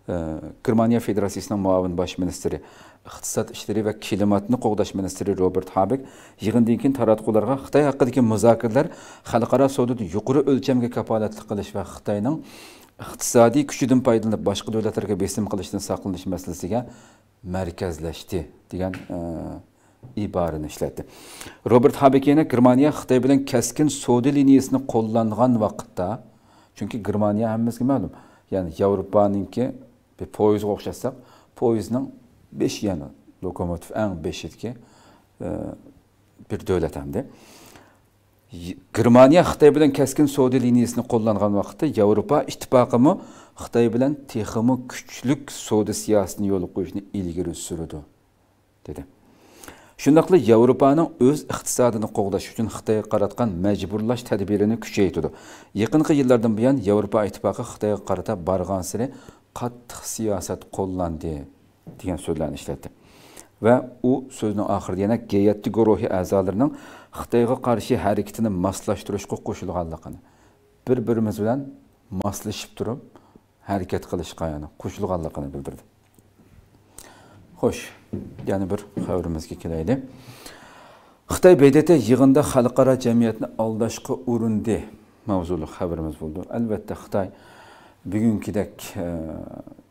ئە، گېرمانىيە فېدېراتسىيىسىنىڭ مۇئاۋىن باش مىنىستىرى، ئىقتىساد ئىشلىرى ۋە كىلىماتنى قوغداش مىنىستىرى روبېرت ھابېك يىغىندىن كېيىن تاراتقۇلارغا خىتاي ھەققىدىكى مۇزاكىرىلەر خەلقئارا سودىدا يۇقىرى ئۆلچەمگە كاپالەتلىك قىلىش ۋە خىتاينىڭ ئىقتىسادىي كۈچىدىن پايدىلىنىپ باشقا دۆلەتلەرگە بېسىم قىلىشتىن ساقلىنىش مەسىلىسىگە مەركەزلەشتى، دېگەن، ئە، ئىبارىنى ئىشلەتتى. روبېرت ھابېك يەنە گېرمانىيە خىتاي بىلەن كەسكىن سودا لىنىيىسىنى قوللانغان ۋاقىتتا، چۈنكى گېرمانىيە ھەممىمىزگە مەلۇم، يەنى ياۋروپانىڭكى بىر پويىزغا ئوخشاتساق، پويىزنىڭ بېشى، يەنى لوكوموتىپ ئەڭ بېشىدىكى، ئە، بىر دۆلەت ئەمدى. ي-، گېرمانىيە خىتاي بىلەن كەسكىن سودا لىنىيىسىنى قوللانغان ۋاقىتتا، ياۋروپا ئىتتىپاقىمۇ خىتاي بىلەن تېخىمۇ كۈچلۈك سودا سىياسىتىنى يولغا قويۇشنى ئىلگىرى سۈرىدۇ، دېدى. شۇنداقلا ياۋروپانىڭ ئۆز ئىقتىسادىنى قوغداش ئۈچۈن خىتايغا قاراتقان مەجبۇرلاش تەدبىرىنى كۈچەيتىدۇ. يېقىنقى يىللاردىن بۇيان ياۋروپا ئىتتىپاقى خىتايغا قارىتا بارغانسېرى قاتتىق سىياسەت قوللاندى، دېگەن سۆزلەرنى ئىشلەتتى. ۋە ئۇ سۆزنىڭ ئاخىرىدا يەنە گې يەتتە گۇرۇھى ئەزالىرىنىڭ خىتايغا قارشى ھەرىكىتىنى ماسلاشتۇرۇشقا قوشۇلغانلىقىنى، بىر-بىرىمىز بىلەن ماسلىشىپ تۇرۇپ ھەرىكەت قىلىشقا، يەنى قوشۇلغانلىقىنى بىلدۈردى. خوش، يەنە بىر خەۋىرىمىزگە كېلەيلى. خىتاي بې دې تې يىغىندا خەلقئارا جەمئىيەتنى ئالداشقا ئۇرۇندى ماۋزۇلۇق خەۋىرىمىز بولىدۇ. ئەلۋەتتە، خىتاي بۈگۈنكىدەك، ئە،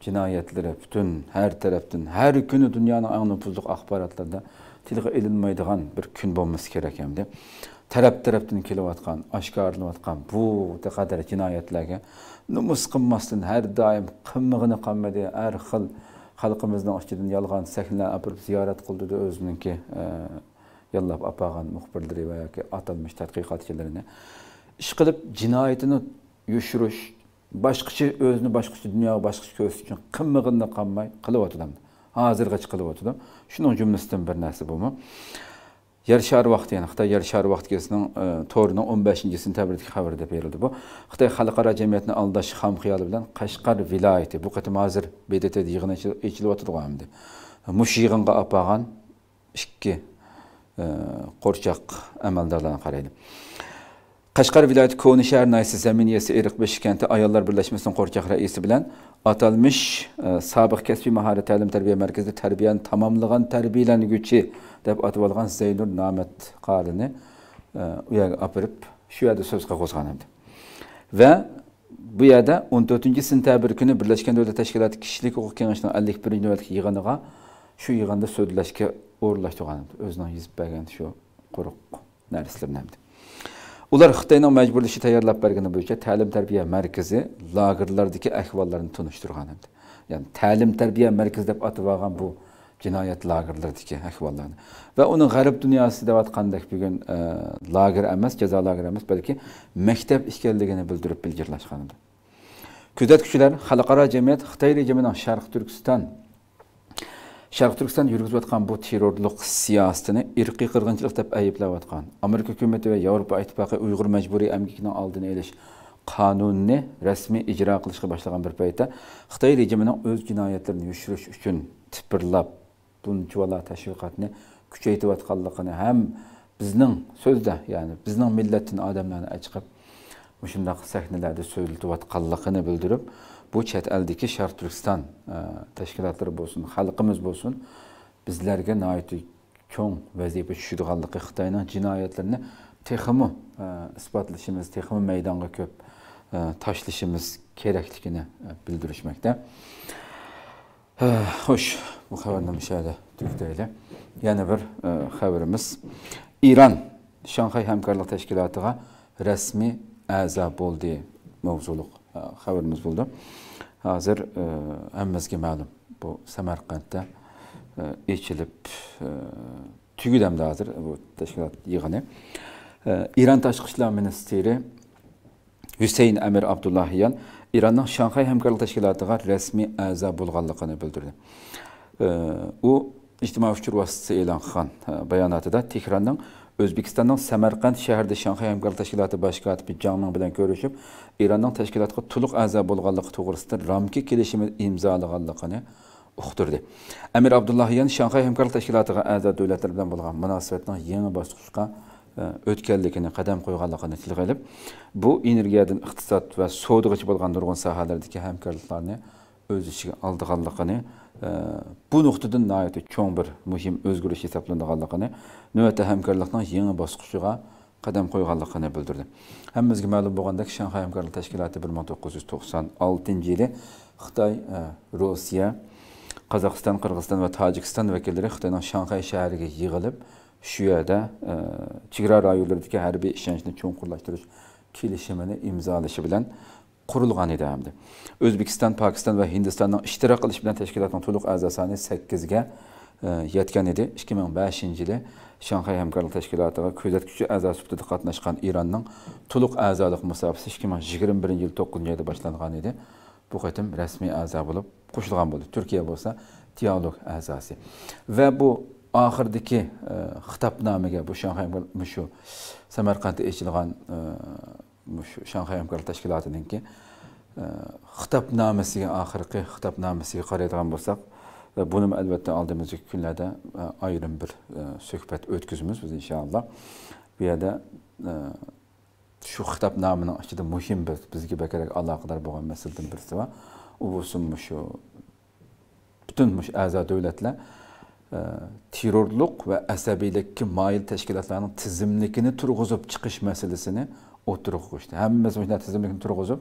جىنايەتلىرى پۈتۈن ھەر تەرەپتىن، ھەر كۈنى دۇنيانىڭ ئەڭ نوپۇزلۇق ئاخباراتلىرىدا تىلغا ئېلىنمايدىغان بىر كۈن بولمىسا كېرەك ئەمدى. تەرەپ-تەرەپتىن كېلىۋاتقان، ئاشكارىلىنىۋاتقان بۇ قەدەر جىنايەتلەرگە نومۇس قىلماستىن، ھەر دائىم قىلمىغىنى قالمىدى. ھەر خىل خەلقىمىزنىڭ ئىچىدىن يالغان سەھنىلەر ئاپىرىپ زىيارەت قىلدۇردى ئۆزىنىڭكى، ئە، ياللاپ ئاپارغان مۇخبىرلىرى ۋە ياكى ئاتالمىش تەتقىقاتچىلىرىنى. ئىشقىلىپ، جىنايىتىنى يوشۇرۇش، باشقىچە، ئۆزىنى باشقىچە، دۇنياغا باشقىچە كۆرسىتىش ئۈچۈن قىلمىغىنىنى قالماي قىلىۋاتىدۇ. ھازىرغىچە قىلىۋاتىدۇ. شۇنىڭ جۈملىسىدىن بىر نەرسە بۇمۇ. يەر شارى ۋاقتى، يەنى خىتاي يەر شارى ۋاقتى گېزىتىنىڭ، ئە، تورىنىڭ ئون بەشىنچى سېنتەبىردىكى خەۋىرىدە بېرىلدى بۇ. خىتاي خەلقئارا جەمئىيەتنى ئالداش خام خىيالى بىلەن قەشقەر ۋىلايىتى، بۇ قېتىم ھازىر بې دې تې يىغىنى ئېچىل-، ئېچىلىۋاتىدىغۇ ئەمدى. مۇشۇ يىغىنغا ئاپارغان ئىككى ئە، قورچاق ئەمەلدارلارنى قارايلى. قەشقەر ۋىلايىتى كونا شەھەر ناھىيەسى زەمىن ئىگىسى ئېرىقبېشى كەنتى ئاياللار بىرلەشمىسىنىڭ قورچاق رەئىسى بىلەن ئاتالمىش، ئە، سابىق كەسپىي ماھارەت تەلىم تەربىيە مەركىزىدە تەربىيەنى تاماملىغان تەربىيەلەنگۈچى دەپ ئاتىۋالغان زەينۇر نامەت قارىنى، ئە، ئۇ يەرگە ئاپىرىپ، شۇ يەردە سۆز قىلغۇزغان ئىدى. ۋە بۇ يەردە ئون تۆتىنچى سېنتەبىر كۈنى بىرلەشكەن دۆلەتلەر تەشكىلاتى كىشىلىك ھوقۇق كېڭىشىنىڭ ئەللىك بىرىنچى نۆۋەتلىك يىغىنىغا، شۇ يىغىندا سۆزلەشكە ئورۇنلاشتۇرغان ئىدى. ئۆزىنىڭ يېزىپ بەرگەن شۇ قۇرۇق نەرسىلىرىنى ئەمدى. ئۇلار خىتاينىڭ مەجبۇرلىشى تەييارلاپ بەرگىنى بويىچە تەلىم تەربىيە مەركىزى لاگېرلاردىكى ئەھۋاللارنى تونۇشتۇرغان ئىدى. يەنى تەلىم تەربىيە مەركىزى دەپ ئاتىۋالغان بۇ جىنايەت لاگېرلىرىدىكى ئەھۋاللارنى. ۋە ئۇنىڭ غەرب دۇنياسى دەۋاتقاندەك بۈگۈن، ئە، لاگېر ئەمەس، جازا لاگېرى ئەمەس، بەلكى مەكتەپ ئىكەنلىكىنى بىلدۈرۈپ بىلگە ئارىلاشقان ئىدى. كۆزەتكۈچىلەر، خەلقئارا جەمئىيەت خىتاي رېجىمىنىڭ شەرقىي تۈركىستان، شەرقىي تۈركىستان يۈرگۈزۈۋاتقان بۇ تېررورلۇق سىياسىتىنى ئىرقىي قىرغىنچىلىق دەپ ئەيىبلەۋاتقان، ئامېرىكا ھۆكۈمىتى ۋە ياۋروپا ئىتتىپاقى ئۇيغۇر مەجبۇرىي ئەمگىكىنىڭ ئالدىنى ئېلىش قانۇنىنى رەسمىي ئىجرا قىلىشقا باشلىغان بىر پەيتتە، خىتاي رېجىمىنىڭ ئۆز جىنايەتلىرىنى يوشۇرۇش ئۈچۈن تىپىرلاپ، دۇنچۇۋالا تەشۋىقاتنى كۈچەيتىۋاتقانلىقىنى ھەم بىزنىڭ سۆزدە، يەنى بىزنىڭ مىللەتتىن ئادەملەرنى ئەچىقىپ، مۇشۇنداق سەھنىلەردە سۆزلىتىۋاتقانلىقىنى بىلدۈرۈپ، بۇ چەت ئەلدىكى شەرقىي تۈركىستان، ئە، تەشكىلاتلىرى بولسۇن، خەلقىمىز بولسۇن، بىزلەرگە ناھايىتى چوڭ ۋەزىپە چۈشىدىغانلىقى، خىتاينىڭ جىنايەتلىرىنى تېخىمۇ، ئە، ئىسپاتلىشىمىز، تېخىمۇ مەيدانغا كۆپ، ئە، تاشلىشىمىز كېرەكلىكىنى، ئە، بىلدۈرۈشمەكتە. ھە، خوش، بۇ خەۋەرنى مۇشۇ يەردە تۈگىتەيلى. يەنە بىر، ئە، خەۋىرىمىز. ئىران شاڭخەي ھەمكارلىق تەشكىلاتىغا رەسمىي ئەزا بولدى ماۋزۇلۇق، ئە، خەۋىرىمىز بولدى. ھازىر، ئە، ھەممىمىزگە مەلۇم، بۇ سەمەرقەنتتە، ئە، ئېچىلىپ، ئە، تۈگىدى ئەمدى ھازىر بۇ تەشكىلات يىغىنى. ئە، ئىران تاشقى ئىشلار مىنىستىرى ھۈسەيىن ئەمىر ئابدۇللاھىيان ئىراننىڭ شاڭخەي ھەمكارلىق تەشكىلاتىغا رەسمىي ئەزا بولغانلىقىنى بىلدۈردى. ئۇ ئىجتىمائىي ئۇچۇر ۋاسىتىسى ئېلان قىلغان باياناتىدا تېھراننىڭ ئۆزبېكىستاننىڭ سەمەرقەند شەھىرىدە شاڭخەي ھەمكارلىق تەشكىلاتى باش كاتىپى جاڭ مىڭ بىلەن كۆرۈشۈپ، ئىراننىڭ تەشكىلاتقا تولۇق ئەزا بولغانلىقى توغرىسىدا رامكا كېلىشىمى ئىمزالىغانلىقىنى ئۇقتۇردى. ئەمىر ئابدۇللاھىيان شاڭخەي ھەمكارلىق تەشكىلاتىغا ئەزا دۆلەتلەر بىلەن بولغان مۇناسىۋەتنىڭ يېڭى باسقۇچقا، ئە، ئۆتكەنلىكىنى، قەدەم قويغانلىقىنى تىلغا ئېلىپ، بۇ ئېنېرگىيەدىن ئىقتىساد ۋە سودىغىچە بولغان نۇرغۇن ساھەلەردىكى ھەمكارلىقلارنى ئۆز ئىچىگە ئالىدىغانلىقىنى، ئە، بۇ نۇقتىدىن ناھايىتى چوڭ بىر مۇھىم ئۆزگىرىش ھېسابلىنىدىغانلىقىنى، نۆۋەتتە ھەمكارلىقنىڭ يېڭى باسقۇچىغا قەدەم قويغانلىقىنى بىلدۈردى. ھەممىمىزگە مەلۇم بولغاندەك، شاڭخەي ھەمكارلىق تەشكىلاتى بىر مىڭ توققۇز يۈز توقسان ئالتىنچى يىلى خىتاي، ئە، روسىيە، قازاقىستان، قىرغىزىستان ۋە تاجىكىستان ۋەكىللىرى خىتاينىڭ شاڭخەي شەھىرىگە يىغىلىپ، شۇ يەردە، ئە، چېگرا رايونلىرىدىكى ھەربىي ئىشەنچنى چوڭقۇرلاشتۇرۇش كېلىشىمىنى ئىمزالىشى بىلەن قۇرۇلغان ئىدى ھەمدە ئۆزبېكىستان، پاكىستان ۋە ھىندىستاننىڭ ئىشتىراك قىلىشى بىلەن تەشكىلاتنىڭ تولۇق ئەزا سانى سەككىزگە، ئە، يەتكەن ئىدى. ئىككى مىڭ بەشىنچى يىلى شاڭخەي ھەمكارلىق تەشكىلاتىغا كۆزەتكۈچى ئەزا سۈپىتىدە قاتناشقان ئىراننىڭ تولۇق ئەزالىق مۇساپىسى ئىككى مىڭ يىگىرمە بىرىنچى يىل توققۇزىنچى ئايدا باشلانغان ئىدى. بۇ قېتىم رەسمىي ئەزا بولۇپ قوشۇلغان بولدى. تۈركىيە بولسا دىئالوگ ئەزاسى. ۋە بۇ ئاخىرىدىكى، ئە، خىتابنامىگە، بۇ شاڭخەي، مۇشۇ سەمەرقەندتە ئېچىلغان، ئە، مۇشۇ شاڭخەي ھەمكارلىق تەشكىلاتىنىڭكى، ئە، خىتابنامىسىگە، ئاخىرقى خىتابنامىسىگە قارايدىغان بولساق، ئە، بۇنىمۇ ئەلۋەتتە ئالدىمىزدىكى كۈنلەردە، ئە، ئايرىم بىر، ئە، سۆھبەت ئۆتكۈزىمىز بىز ئىنشائاللا. بۇ يەردە، ئە، شۇ خىتابنامىنىڭ ئىچىدە مۇھىم بىر، بىزگە بەكرەك ئالاقىدار بولغان مەسىلىدىن بىرسى بار. ئۇ بولسا مۇشۇ پۈتۈن مۇشۇ ئەزا دۆلەتلەر، ئە، تېررورلۇق ۋە ئەسەبىيلىككە مايىل تەشكىلاتلارنىڭ تىزىملىكىنى تۇرغۇزۇپ چىقىش مەسىلىسىنى ئوتتۇرىغا قويۇشتى. ھەممىمىز مۇشۇنداق تىزىملىكنى تۇرغۇزۇپ،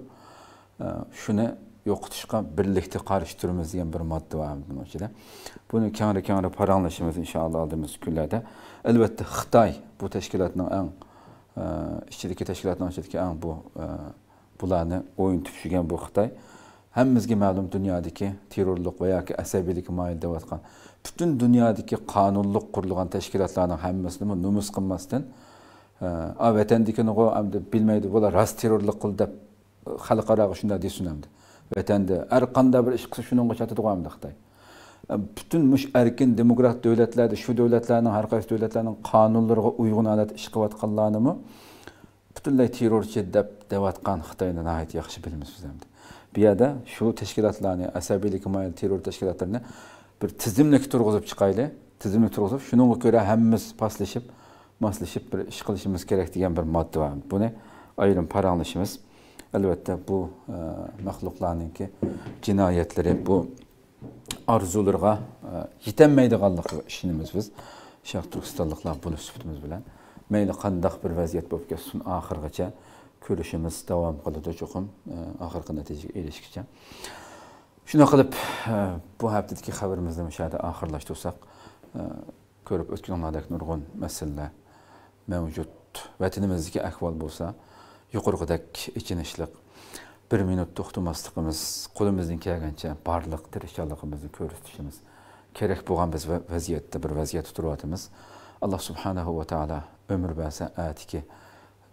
ئە، شۇنى يوقىتىشقا بىرلىكتە قارشى تۇرىمىز دېگەن بىر ماددا بار بۇنىڭ ئىچىدە. بۇنى كەڭرى-كەڭرى پاراڭلىشىمىز ئىنشائاللا ئالدىمىزدىكى كۈنلەردە. ئەلۋەتتە، خىتاي بۇ تەشكىلاتنىڭ ئەڭ، ئە، ئىچىدىكى تەشكىلاتنىڭ ئىچىدىكى ئەڭ بۇ، ئە، بۇلارنى ئوينىتىپ چۈشۈرگەن بۇ خىتاي. ھەممىمىزگە مەلۇم، دۇنيادىكى تېررورلۇق ۋە ياكى ئەسەبىيلىككە مايىل دەۋاتقان پۈتۈن دۇنيادىكى قانۇنلۇق قۇرۇلغان تەشكىلاتلارنىڭ ھەممىسىنىمۇ نومۇس قىلماستىن، ئە، ئا، ۋەتەندىكىنىغۇ ئەمدى بىلمەيدۇ، بۇلار راست تېررورلۇق قىلدى دەپ خەلقئاراغا شۇنداق دېسۇن ئەمدى. ۋەتەندە ھەر قانداق بىر ئىش قىلسا شۇنىڭغا چاتىدىغۇ ئەمدى خىتاي. ئە، پۈتۈن مۇشۇ ئەركىن دېموكرات دۆلەتلەردە، شۇ دۆلەتلەرنىڭ، ھەر قايسى دۆلەتلەرنىڭ قانۇنلىرىغا ئۇيغۇن ھالەتتە ئىش قىلىۋاتقانلارنىمۇ پۈتۈنلەي تېررورچى دەپ دەۋاتقان خىتاينى ناھايىتى ياخشى بىلىمىز بىز ئەمدى. بۇ يەردە شۇ تەشكىلاتلارنى، ئەسەبىيلىككە مايىل تېررور تەشكىلاتلىرىنى بىر تىزىملىككە تۇرغۇزۇپ چىقايلى. تىزىملىك تۇرغۇزۇپ، شۇنىڭغا كۆرە ھەممىمىز پاسلىشىپ، ماسلىشىپ بىر ئىش قىلىشىمىز كېرەك دېگەن بىر ماددا بار. بۇنى ئايرىم پاراڭلىشىمىز. ئەلۋەتتە، بۇ، ئە، مەخلۇقلارنىڭكى جىنايەتلىرى، بۇ ئارزۇلىرىغا، ئە، يېتەلمەيدىغانلىقىغا ئىشىنىمىز بىز. شەرق تۈركىستانلىقلار بولۇش سۈپىتىمىز بىلەن. مەيلى قانداق بىر ۋەزىيەت بولۇپ كەتسۇن، ئاخىرغىچە كۈرىشىمىز داۋام قىلىدۇ چوقۇم، ئە، ئاخىرقى نەتىجىگە ئېرىشكىچە. شۇنداق قىلىپ، ئە، بۇ ھەپتىدىكى خەۋىرىمىزنى مۇشۇ يەردە ئاخىرلاشتۇرساق، ئە، كۆرۈپ ئۆتكىنىڭلاردەك نۇرغۇن مەسىلىلەر مەۋجۇت. ۋەتىنىمىزدىكى ئەھۋال بولسا يۇقىرىقىدەك ئېچىنىشلىق. بىر مىنۇت توختىماسلىقىمىز، قولىمىزدىن كەلگەنچە بارلىق تىرىشچانلىقىمىزنى كۆرسىتىشىمىز كېرەك بولغان بىز ۋە-، ۋەزىيەتتە، بىر ۋەزىيەتتە تۇرۇۋاتىمىز. ئاللا سۇبھانەھۇ ۋە تائالا ئۆمۈر بەرسە، ئەتىكى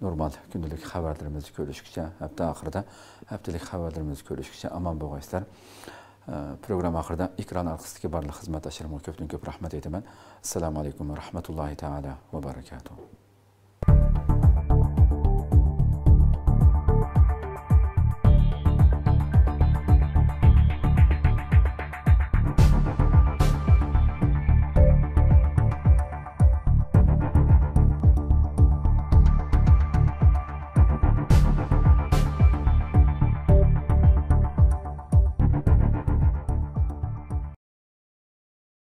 نورمال كۈندىلىك خەۋەرلىرىمىزنى كۆرۈشكىچە، ھەپتە ئاخىرىدا ھەپتىلىك خەۋەرلىرىمىزنى كۆرۈشكىچە ئامان بولغايسىلەر. ئە، پروگرامما ئاخىرىدا ئېكران ئارقىسىدىكى بارلىق خىزمەتداشلىرىمغا كۆپتىن كۆپ رەھمەت ئېيتىمەن. ئەسسالامۇ ئەلەيكۇم ۋە رەھمەتۇللاھى تائالا ۋە بەرەكاتۇھۇ.